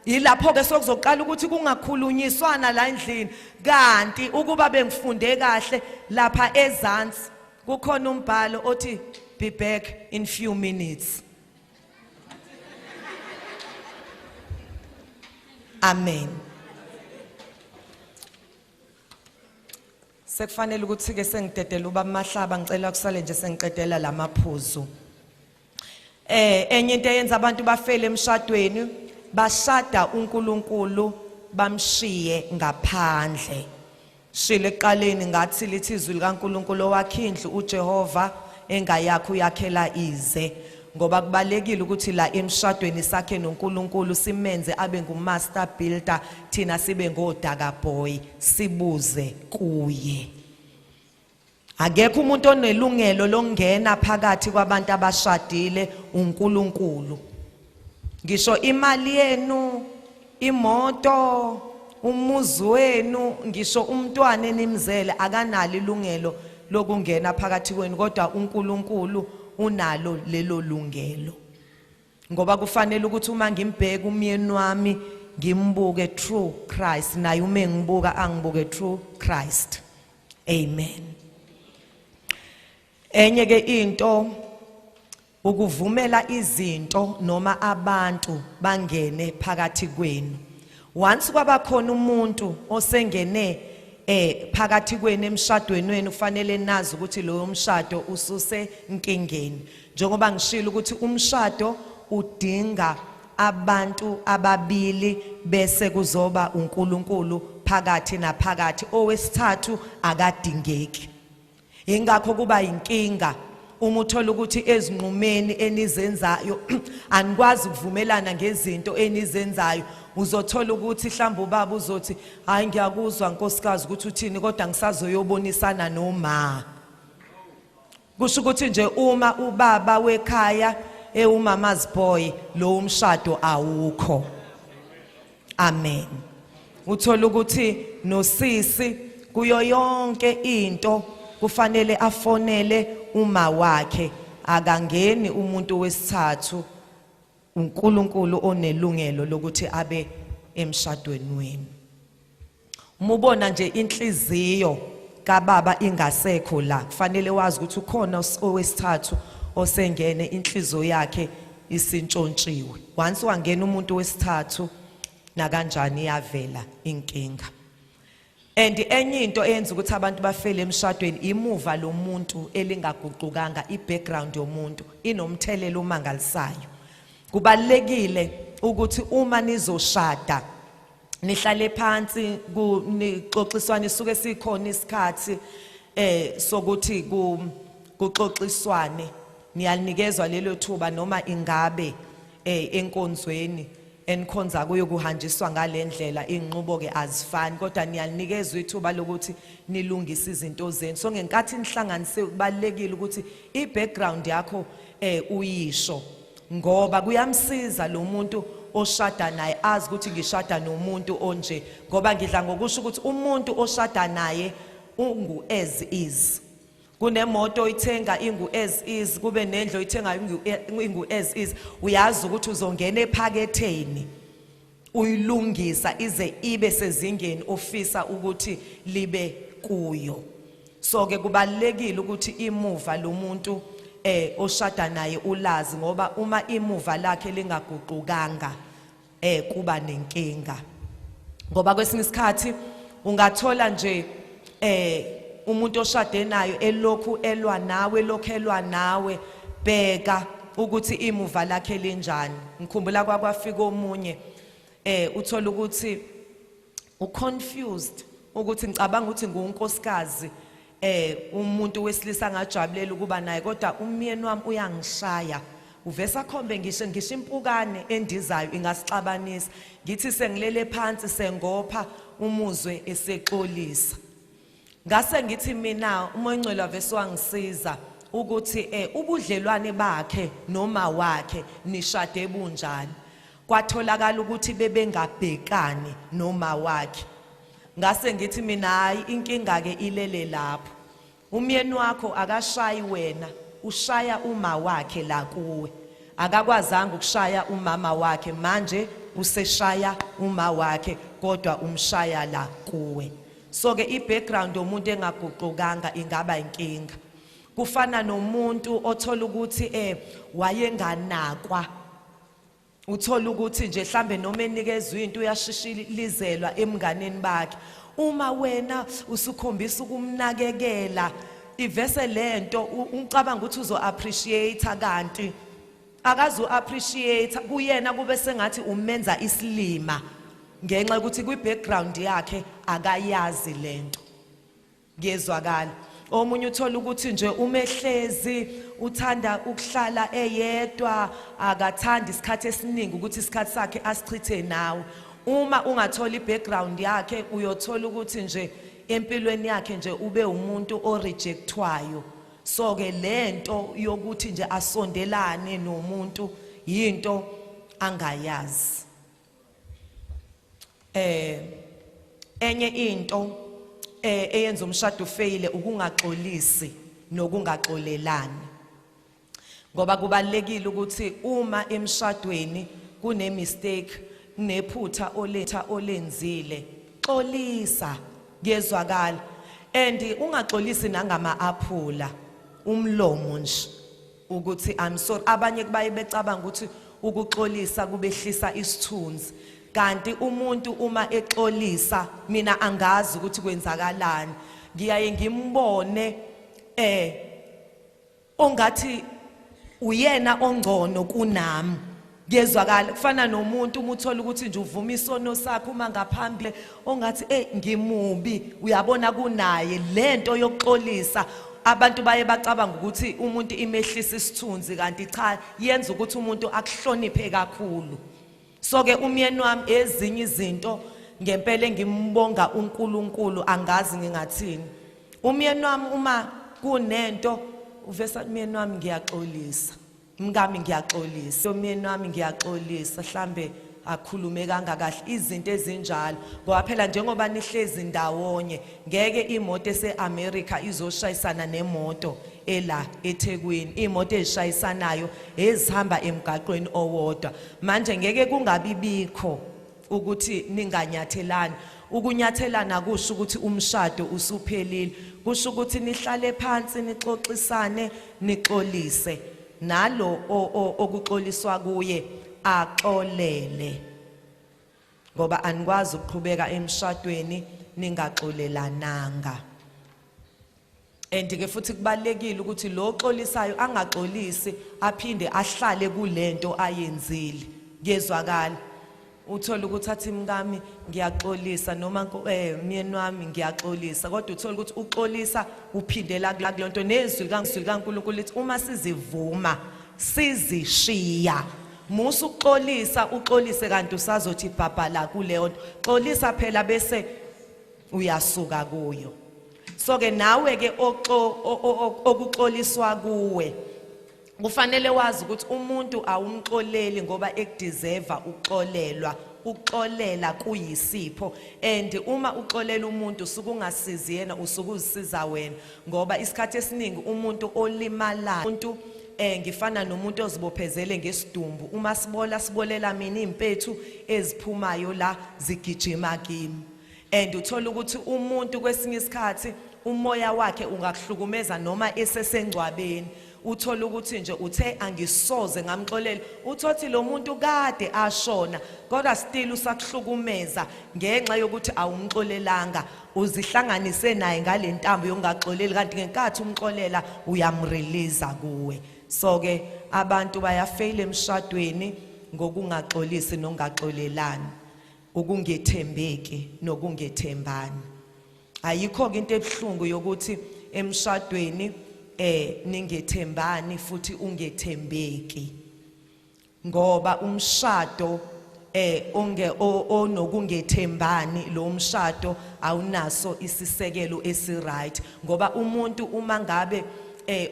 yilapho ke sokuzoqala ukuthi kungakhulunyiswana la endlini. Kanti ukuba bengifunde kahle lapha ezansi kukhona umbhalo othi be back in few minutes. Amen. Sekufanele ukuthi ke sengidedela uba Mahlaba, ngicela kusale nje sengiqedela lamaphuzu. Enye into eyenza abantu bafele emshadweni, bashada uNkulunkulu bamshiye ngaphandle. Shilo ekuqaleni ngathi lithi izwi likaNkulunkulu owakhe indlu uJehova engayakho uyakhela ize, ngoba kubalekile ukuthi la emshadweni sakhe noNkulunkulu simenze abe ngumaster builder, thina sibe ngodaka boy, sibuze kuye. Akekho umuntu onelungelo lokungena phakathi kwabantu abashadile, uNkulunkulu. Ngisho imali yenu, imoto, umuzi wenu, ngisho umntwana enimzele akanalo ilungelo lokungena phakathi kwenu, kodwa uNkulunkulu unalo lelo lungelo. Ngoba kufanele ukuthi uma ngimbheka umyeni wami ngimbuke through Christ, naye uma engibuka angibuke through Christ. Amen. Enye ke into, ukuvumela izinto noma abantu bangene phakathi kwenu. Once kwaba khona umuntu osengene phakathi kwenu emshadweni wenu, kufanele nazi ukuthi loyo mshado ususe nkingeni. Njengoba ngishilo ukuthi umshado udinga abantu ababili bese kuzoba uNkulunkulu phakathi naphakathi, owesithathu akadingeki. Ingakho kuba inkinga uma uthola ukuthi ezinqumeni enizenzayo anikwazi ukuvumelana ngezinto enizenzayo. Uzothola ukuthi mhlawumbe ubaba uzothi hayi ngiyakuzwa nkosikazi ukuthi uthini, kodwa ngisazoyobonisana noma. Kusho ukuthi nje uma ubaba wekhaya ewumama's boy, lo umshado awukho. Amen. Uthola ukuthi nosisi kuyo yonke into kufanele afonele uma wakhe, akangeni umuntu wesithathu, uNkulunkulu onelungelo lokuthi abe emshadweni wenu. Uma ubona nje inhliziyo kababa ingasekho la, kufanele wazi ukuthi ukhona owesithathu osengene, inhliziyo yakhe isintshontshiwe. Once wangena umuntu wesithathu, nakanjani iyavela inkinga. And enye into eyenza ukuthi abantu bafele emshadweni, imuva lomuntu elingaguqukanga, i-background yomuntu inomthelela omangalisayo. Kubalekile ukuthi uma nizoshada nihlale phansi nixoxiswane, suke sikhona isikhathi sokuthi kuxoxiswane, niyanikezwa lelo thuba noma ingabe enkonzweni enikhonza kuyo kuhanjiswa ngalendlela, inqubo ke azifani, kodwa niyanikezwa ithuba lokuthi nilungise izinto zenu. So ngenkathi nihlanganise kubalekile ukuthi i-background yakho uyisho, ngoba kuyamsiza lo muntu oshada naye azi ukuthi ngishada nomuntu onje, ngoba ngidla ngokusho ukuthi umuntu oshada naye ungu as is. Kunemoto oyithenga ingu as is, kube nendlu oyithenga ingu as is, uyazi ukuthi uzongena ephaketheni uyilungisa ize ibe sezingeni ofisa ukuthi libe kuyo. So ke kubalekile ukuthi imuva lomuntu oshada naye ulazi, ngoba uma imuva lakhe lingaguqukanga kuba nenkinga. Ngoba kwesinye isikhathi ungathola nje umuntu oshade naye elokhu elwa nawe, elokhu elwa nawe, bheka ukuthi imuva lakhe linjani. Ngikhumbula kwakwafika omunye Uthola ukuthi uconfused ukuthi ngicabanga ukuthi ngunkosikazi, umuntu wesilisa angajabulela ukuba naye, kodwa umyeni wami uyangishaya, uvesa akhombe ngisho impukane endizayo ingasixabanisa. Ngithi sengilele phansi sengopha, umuzwe esexolisa. Ngase ngithi mina uMoya oNgcwele wavese wangisiza ukuthi ubudlelwane bakhe noma wakhe nishade bunjani. Kwatholakala ukuthi bebengabhekani noma wakhe. Ngase ngithi mina hayi, inkinga ke ilele lapho. Umyeni wakho akashayi wena, ushaya uma wakhe la kuwe. Akakwazanga ukushaya umama wakhe, manje useshaya uma wakhe, kodwa umshaya la kuwe. So ke i-background yomuntu engaguqukanga ingaba inkinga. Kufana nomuntu othola ukuthi wayenganakwa, uthola ukuthi nje mhlambe noma enikezwe into uyashishilizelwa emnganeni bakhe. Uma wena usukhombisa ukumnakekela, ivese lento ucabanga ukuthi uzo appreciate, kanti akazu appreciate. Kuyena kube sengathi umenza isilima ngenxa yokuthi kwi background yakhe akayazi lento. Ngiyezwakala. Omunye uthola ukuthi nje umehlezi uthanda ukuhlala eyedwa, akathandi isikhathi esiningi ukuthi isikhathi sakhe asichithe nawe. Uma ungathola i-background yakhe, uyothola ukuthi nje empilweni yakhe nje ube umuntu orejectwayo. So ke lento yokuthi nje asondelane nomuntu yinto angayazi. Enye into eyenza umshado ufeyile ukungaxolisi nokungaxolelani, ngoba kubalekile ukuthi uma emshadweni kune mistake, kunephutha oletha olenzile, xolisa. Kuyezwakala. And ungaxolisi nangama aphula umlomo nje ukuthi I'm sorry. Abanye kubaye becabanga ukuthi ukuxolisa kubehlisa isithunzi, kanti umuntu uma exolisa, mina angazi ukuthi kwenzakalani, ngiyaye ngimbone ongathi uyena ongcono kunami. Kuyezwakala. Kufana nomuntu uma uthola ukuthi nje uvuma isono sakho uma ngaphambili ongathi ngimubi, uyabona kunaye. Lento yokuxolisa abantu baye bacabanga ukuthi umuntu imehlisa isithunzi, kanti cha, yenza ukuthi umuntu akuhloniphe kakhulu. So ke umyeni wami, ezinye izinto ngempela engimbonga uNkulunkulu, angazi ngingathini. Umyeni wami uma kunento uvesa, "Umyeni wami ngiyaxolisa, mkami ngiyaxolisa, umyeni wami ngiyaxolisa," mhlambe akhulume kangakahle, izinto ezinjalo. Ngoba phela njengoba nihlezi ndawonye, ngeke imoto ese-America izoshayisana nemoto ela eThekwini. Imoto ezishayisanayo ezihamba emgaqweni owodwa. Manje ngeke kungabi bikho ukuthi ninganyathelani. Ukunyathelana kusho ukuthi umshado usuphelile, kusho ukuthi nihlale phansi, nixoxisane, nixolise, nalo okuxoliswa kuye axolele, ngoba anikwazi ukuqhubeka emshadweni ningaxolelananga. And ke futhi kubalekile ukuthi lo xolisayo angaxolisi aphinde ahlale kulento ayenzile. Kuyezwakala. Uthola ukuthi athi, "Mkami ngiyaxolisa," noma "Myeni wami ngiyaxolisa," kodwa uthola ukuthi uxolisa uphindela kulonto. Nezwi likaNkulunkulu lithi uma sizivuma sizishiya. Musa ukuxolisa, uxolise kanti usazothi bhabhala kuleyo nto. Xolisa phela bese uyasuka kuyo. So ke nawe ke okuxoliswa kuwe, kufanele wazi ukuthi umuntu awumxoleli ngoba ekudeserve ukuxolelwa. Ukuxolela kuyisipho, and uma uxolela umuntu usuke ungasizi yena, usuke uzisiza wena, ngoba isikhathi esiningi umuntu olimalayo, umuntu ngifana nomuntu ozibophezele ngesidumbu, uma sibola sibolela mina, impethu eziphumayo la zigijima kimi. And uthola ukuthi umuntu kwesinye isikhathi umoya wakhe ungakuhlukumeza noma esesengcwabeni. Uthola ukuthi nje uthe angisoze ngamxolela, uthothi lo muntu kade ashona, kodwa still usakuhlukumeza ngenxa yokuthi awumxolelanga, uzihlanganise naye ngale ntambo yokungaxoleli, kanti ngenkathi umxolela uyamrelease kuwe. So ke abantu bayafeyila emshadweni ngokungaxolisi nokungaxolelani. Ukungethembeki nokungethembani. Ayikho ke into ebhlungu yokuthi emshadweni ningethembani futhi ungethembeki. Ngoba umshado onge onokungethembani, lo mshado awunaso isisekelo esiright, ngoba umuntu uma ngabe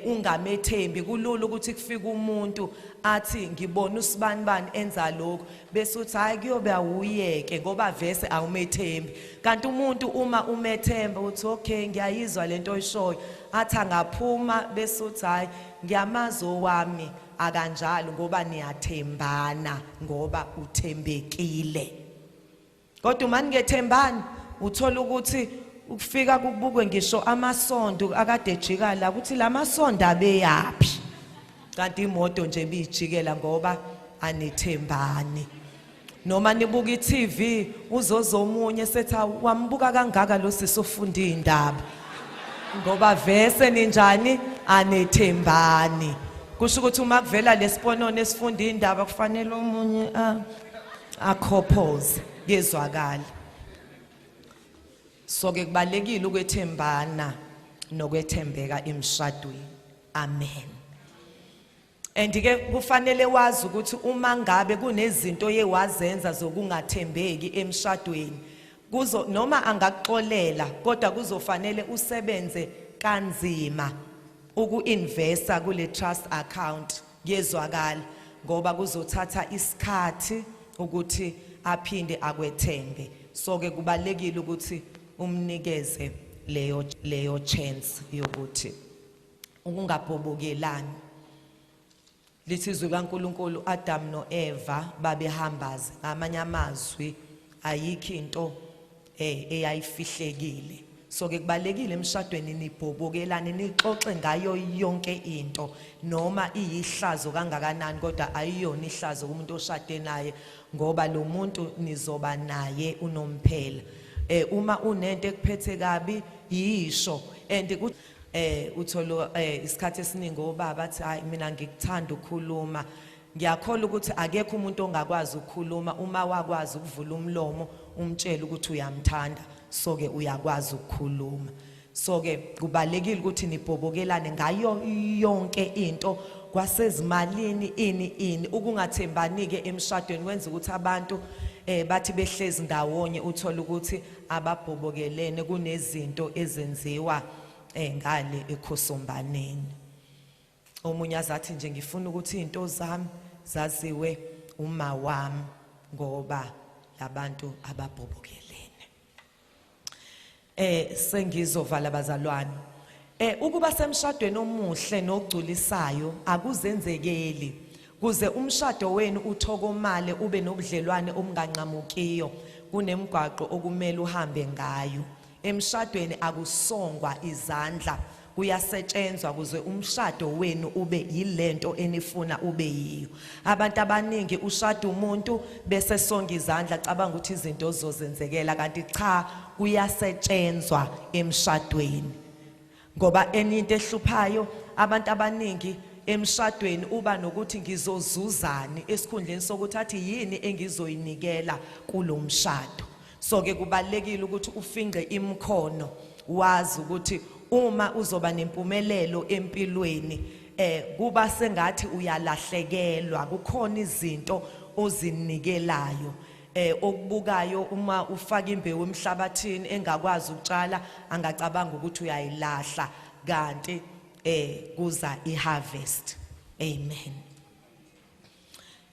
ungamethembi, kulula ukuthi kufike umuntu athi, "Ngibona usibanibani enza lokho," bese uthi, "Hayi, kuyobe awuyeke," ngoba vese awumethembi. Kanti umuntu uma umethemba, uthi, "Okay, ngiyayizwa lento oyishoyo." Athi angaphuma, bese uthi, "Hayi, ngiyamazi owami, akanjalo," ngoba niyathembana, ngoba uthembekile. Kodwa uma ningethembani, uthola ukuthi ukufika kubukwe ngisho amasondo akade ejika la, ukuthi lamasondo abeyaphi, kanti imoto nje ibijikela, ngoba anithembani. Noma nibuka i-TV, uzozomunye sethi, "Wambuka kangaka lo sisi ofunda indaba," ngoba vese ninjani? Anithembani. Kusho ukuthi uma kuvela lesiponono esifunda indaba, kufanele omunye akhophoze, kezwakala. So ke kubalekile ukwethembana nokwethembeka emshadweni. Amen. And ke kufanele wazi ukuthi uma ngabe kunezinto oye wazenza zokungathembeki emshadweni, kuzo noma angakuxolela, kodwa kuzofanele usebenze kanzima uku-investa kule trust account, kuyezwakala, ngoba kuzothatha isikhathi ukuthi aphinde akwethembe. So ke kubalekile ukuthi umnikeze leyo chance yokuthi ukungabhobokelani. Lithi izwi kaNkuluNkulu, Adam noEva babehambaze. Ngamanye amazwi, ayikho into eyayifihlekile. So ke kubalekile emshadweni nibhobokelane, nixoxe ngayo yonke into, noma iyihlazo kangakanani, kodwa ayiyona ihlazo kumuntu oshade naye, ngoba lo muntu nizoba naye unomphela. Uma unento ekuphethe kabi, yisho. And uthola isikhathi esiningi obaba athi, "Hayi, mina ngikuthanda ukukhuluma." Ngiyakholwa ukuthi akekho umuntu ongakwazi ukukhuluma. Uma wakwazi ukuvula umlomo umtshele ukuthi uyamthanda, so ke uyakwazi ukukhuluma. So ke kubalekile ukuthi nibhobokelane ngayo yonke into, kwasezimalini, ini ini. Ukungathembani ke emshadweni kwenza ukuthi abantu bathi behlezi ndawonye, uthola ukuthi ababhobokelene, kunezinto ezenziwa ngale ekhosombaneni. Omunye azathi nje, "Ngifuna ukuthi izinto zami zaziwe uma wami," ngoba labantu ababhobokelene. Sengizovala, bazalwane. Ukuba semshadweni omuhle nogculisayo akuzenzekeli. Kuze umshado wenu uthokomale, ube nobudlelwane obunganqamukiyo, kunemigwaqo okumele uhambe ngayo. Emshadweni akusongwa izandla, kuyasetshenzwa kuze umshado wenu ube yilento enifuna ube yiyo. Abantu abaningi ushada umuntu bese songa izandla, cabanga ukuthi izinto zizozenzekela, kanti cha, kuyasetshenzwa emshadweni. Ngoba enye into ehluphayo abantu abaningi emshadweni, uba nokuthi ngizozuzani, esikhundleni sokuthi athi yini engizoyinikela kulomshado. So ke kubalekile ukuthi ufinqe imkhono, wazi ukuthi uma uzoba nempumelelo empilweni, kuba sengathi uyalahlekelwa, kukhona izinto ozinikelayo. Okubukayo, uma ufaka imbewu emhlabathini engakwazi ukutshala, angacabanga ukuthi uyayilahla, kanti kuza iharvest. Amen.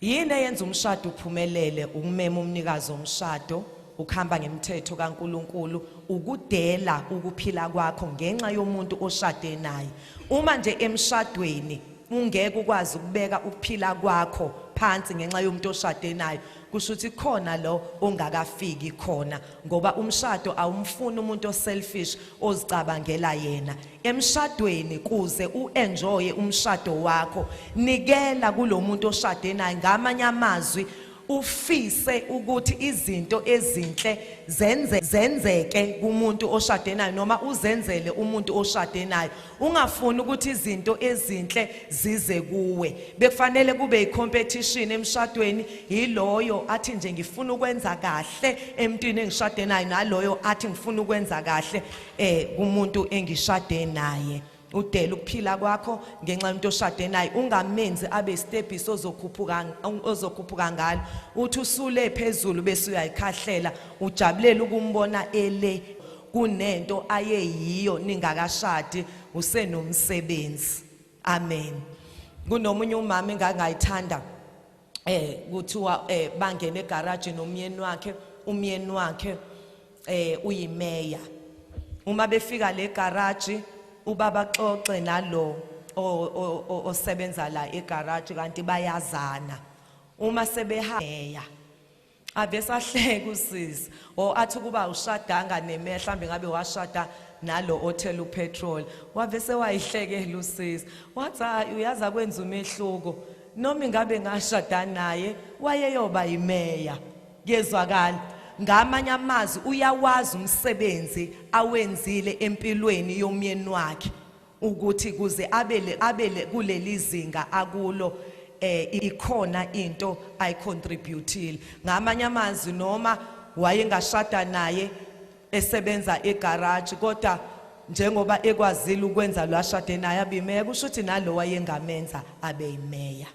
Yini eyenza umshado uphumelele? Ukumema umnikazi womshado, ukuhamba ngemithetho kaNkuluNkulu, ukudela ukuphila kwakho ngenxa yomuntu oshade naye. Uma nje emshadweni ungeke ukwazi ukubeka ukuphila kwakho phansi ngenxa yomuntu oshade naye, kusho ukuthi khona lo ongakafiki khona, ngoba umshado awumfuni umuntu oselfish, ozicabangela yena. Emshadweni, kuze uenjoye umshado wakho, nikela kulo muntu oshade naye. Ngamanye amazwi, Ufise ukuthi izinto ezinhle zenzeke kumuntu oshade naye noma uzenzele umuntu oshade naye. Ungafuni ukuthi izinto ezinhle zize kuwe. Bekufanele kube icompetition emshadweni, yiloyo athi nje ngifuna ukwenza kahle emntwini engishade naye, naloyo athi ngifuna ukwenza kahle kumuntu engishade naye. Udela ukuphila kwakho ngenxa yomuntu oshade naye, ungamenzi abe istebhisi ozokhuphuka ngalo. Uthi usule phezulu bese uyayikhahlela, ujabulela ukumbona ele kunento ayeyiyo ningakashadi, usenomsebenzi. Amen. Kunomunye umama engangayithanda, kuthiwa bangena egarage nomyeni wakhe, umyeni wakhe uyimeya. Uma befika le garage, ubaba xoxe nalo osebenza la egarage, kanti bayazana. Uma sebehameya ave sahleka usisi, o athi kuba ushadanga nemeya, mhlambe ngabe washada nalo othela upetrol. Wave sewayihlekela usisi, wathi hayi uyaza kwenza umehluko, noma ingabe ngashada naye wayeyoba yimeya. Kuyezwakala. Ngamanye amazwi uyawazi umsebenzi awenzile empilweni yomyeni wakhe ukuthi kuze abele kuleli zinga akulo, ikhona into ayicontributile. Ngamanye amazwi noma wayengashada naye esebenza egarage, kodwa njengoba ekwazile ukwenza lwashade naye abimeya, kusho ukuthi nalo wayengamenza abe yimeya.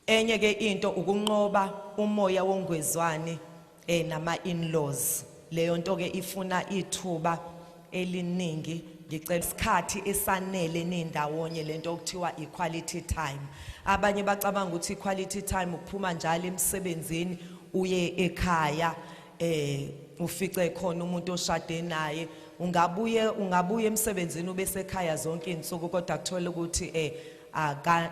Enye ke into ukunqoba umoya wongwezwane nama in-laws. Leyo nto ke ifuna ithuba eliningi. Ngicela isikhathi esanele nindawonye, lento okuthiwa equality time. Abanye bacabanga ukuthi equality time ukuphuma njalo emsebenzini uye ekhaya, ufice khona umuntu oshade naye. Ungabuye emsebenzini ube sekhaya zonke izinsuku, kodwa kuthola ukuthi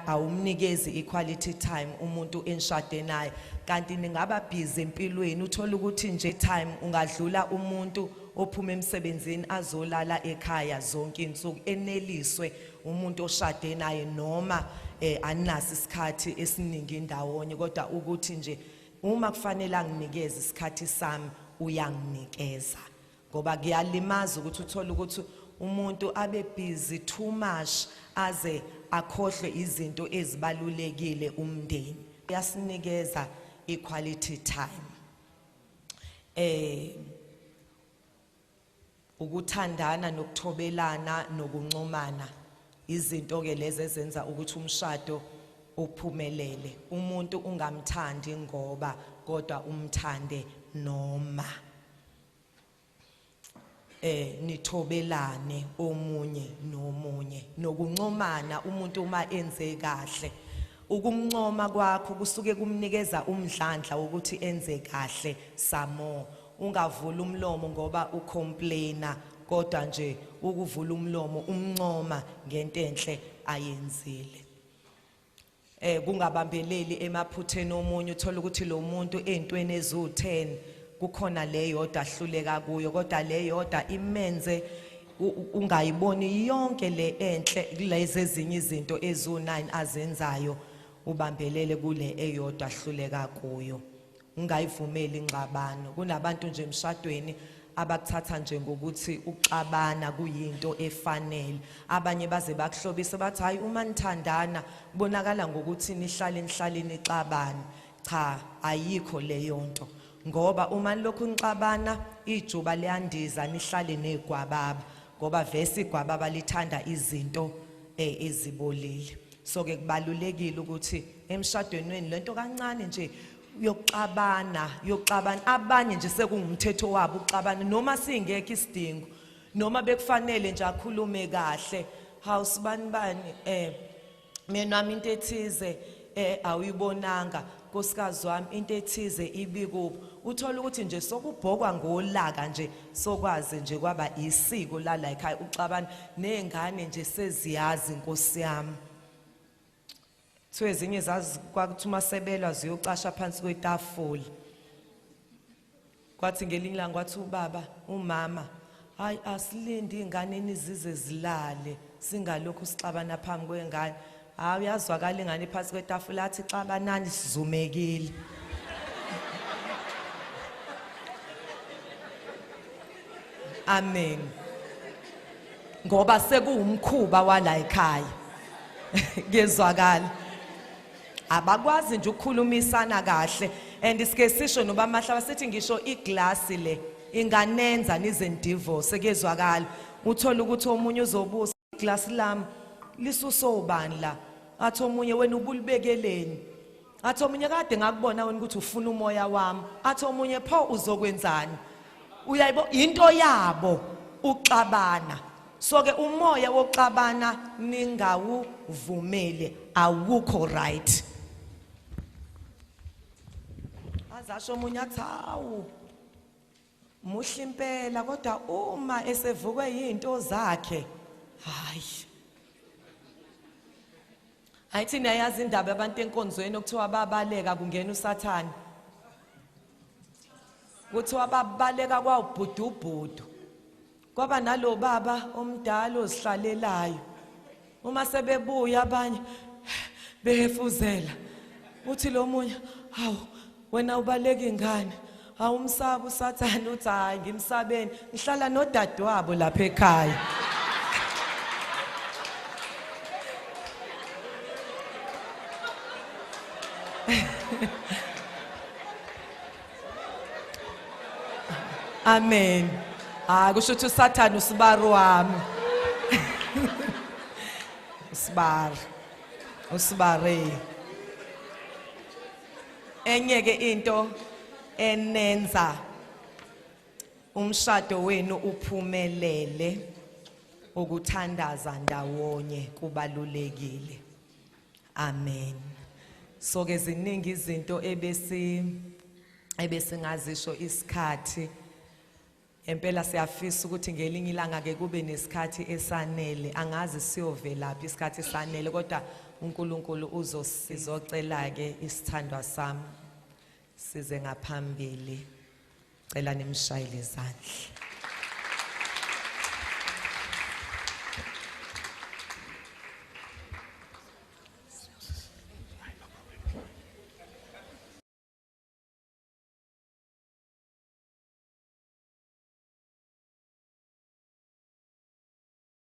awumnikezi equality time umuntu enishade naye. Kanti ningaba busy empilweni, uthola ukuthi nje time ungadlula umuntu ophuma emsebenzini azolala ekhaya zonke izinsuku, eneliswe umuntu oshade naye, noma aninaso isikhathi esiningi ndawonye, kodwa ukuthi nje uma kufanele anginikeze isikhathi sami uyanginikeza. Ngoba kuyalimaza ukuthi uthole ukuthi umuntu abe busy too much aze akhohlwe izinto ezibalulekile umndeni. Uyasinikeza equality time. Ukuthandana nokuthobelana nokuncomana, izinto ke lezi ezenza ukuthi umshado uphumelele. Umuntu ungamthandi ngoba, kodwa umthande noma nithobelane omunye nomunye, nokuncomana. Umuntu uma enze kahle, ukumncoma kwakho kusuke kumnikeza umdlandla wokuthi enze kahle samo. Ungavula umlomo ngoba ucomplaina, kodwa nje ukuvula umlomo umncoma ngento enhle ayenzile. Kungabambeleli emaphutheni omunye. Uthola ukuthi lo muntu ezintweni eziwu10 kukhona le yodwa ahluleka kuyo, kodwa le yodwa imenze ungayiboni yonke le enhle kulezi ezinye izinto eziwu9 azenzayo, ubambelele kule eyodwa ahluleka kuyo. Ungayivumeli ingxabano. Kunabantu nje emshadweni abakuthatha nje ngokuthi uxabana kuyinto efanele. Abanye baze bakuhlobise bathi hayi uma nithandana kubonakala ngokuthi nihlale nihlale nixabane. Cha, ayikho leyo nto, ngoba uma nilokhu nixabana ijuba liyandiza, nihlale negwababa, ngoba vese igwababa lithanda izinto ezibolile. So ke kubalulekile ukuthi emshadweni wenu lento kancane nje yokuxabana, abanye nje sekungumthetho wabo ukuxabana noma singekho isidingo, noma bekufanele nje akhulume kahle. Hawu sibani bani, mina wami into ethize awuyibonanga, nkosikazi wami into ethize ibikuphi. Uthola ukuthi nje sokubhokwa ngolaka nje, sokwazi nje kwaba isiko la la ekhaya uxabana nezingane nje seziyazi nkosi yami. Kuthiwa ezinye zazi kwakuthi uma sebelwa ziyocasha phansi kwetafula. Kwathi ngelinye ilanga kwathi ubaba, umama, hayi asilinde izingane nizize zilale, singalokhu sixabana phambi kwengane. Hayi, uyazwakala ingane phansi kwetafula athi xabanani sizumekile. Amen. Ngoba sekuwumkhuba wala ekhaya. Kuyezwakala. Abakwazi nje ukukhulumisana kahle and sike sisho noba mahlaba sithi ngisho iglass le inganenza nize nidivorce. Kuyezwakala. Uthola ukuthi omunye uzobusa iglass lami lisuso ubani la, athi omunye wena ubulibekeleni, athi omunye kade ngakubona wena ukuthi ufuna umoya wami, athi omunye pho uzokwenzani. Uyayibo into yabo uxabana. So ke umoya wokuxabana ningawuvumeli, awukho right. Azasho omunye athi hawu muhle impela, kodwa uma esevukwe izinto zakhe, hayi. Ayithi niyayazi indaba yabantu enkonzweni okuthiwa babaleka kungena uSathane. Kuthiwa babaleka kwawubhudubhudu. Kwaba nalo baba omdala ozihlalelayo. Uma sebebuya abanye behefuzela. Uthi lo munye, hawu wena ubaleka ingane. Awumsabi uSathane? Uthi hayi, ngimsabeni, ngihlala nodadewabo lapha ekhaya. Amen. Hayi, kusho ukuthi uSathane usibari wami. Usibari. Usibari. Enye ke into enenza umshado wenu uphumelele, ukuthandaza ndawonye kubalulekile. Amen. So ke ziningi izinto ebesingazisho, isikhathi empela siyafisa ukuthi ngelinye ilanga ke kube nesikhathi esanele. Angazi siyovelaphi isikhathi esanele, kodwa uNkulunkulu uzosizocela ke isithandwa sami size ngaphambili. Cela nimshayele izandla.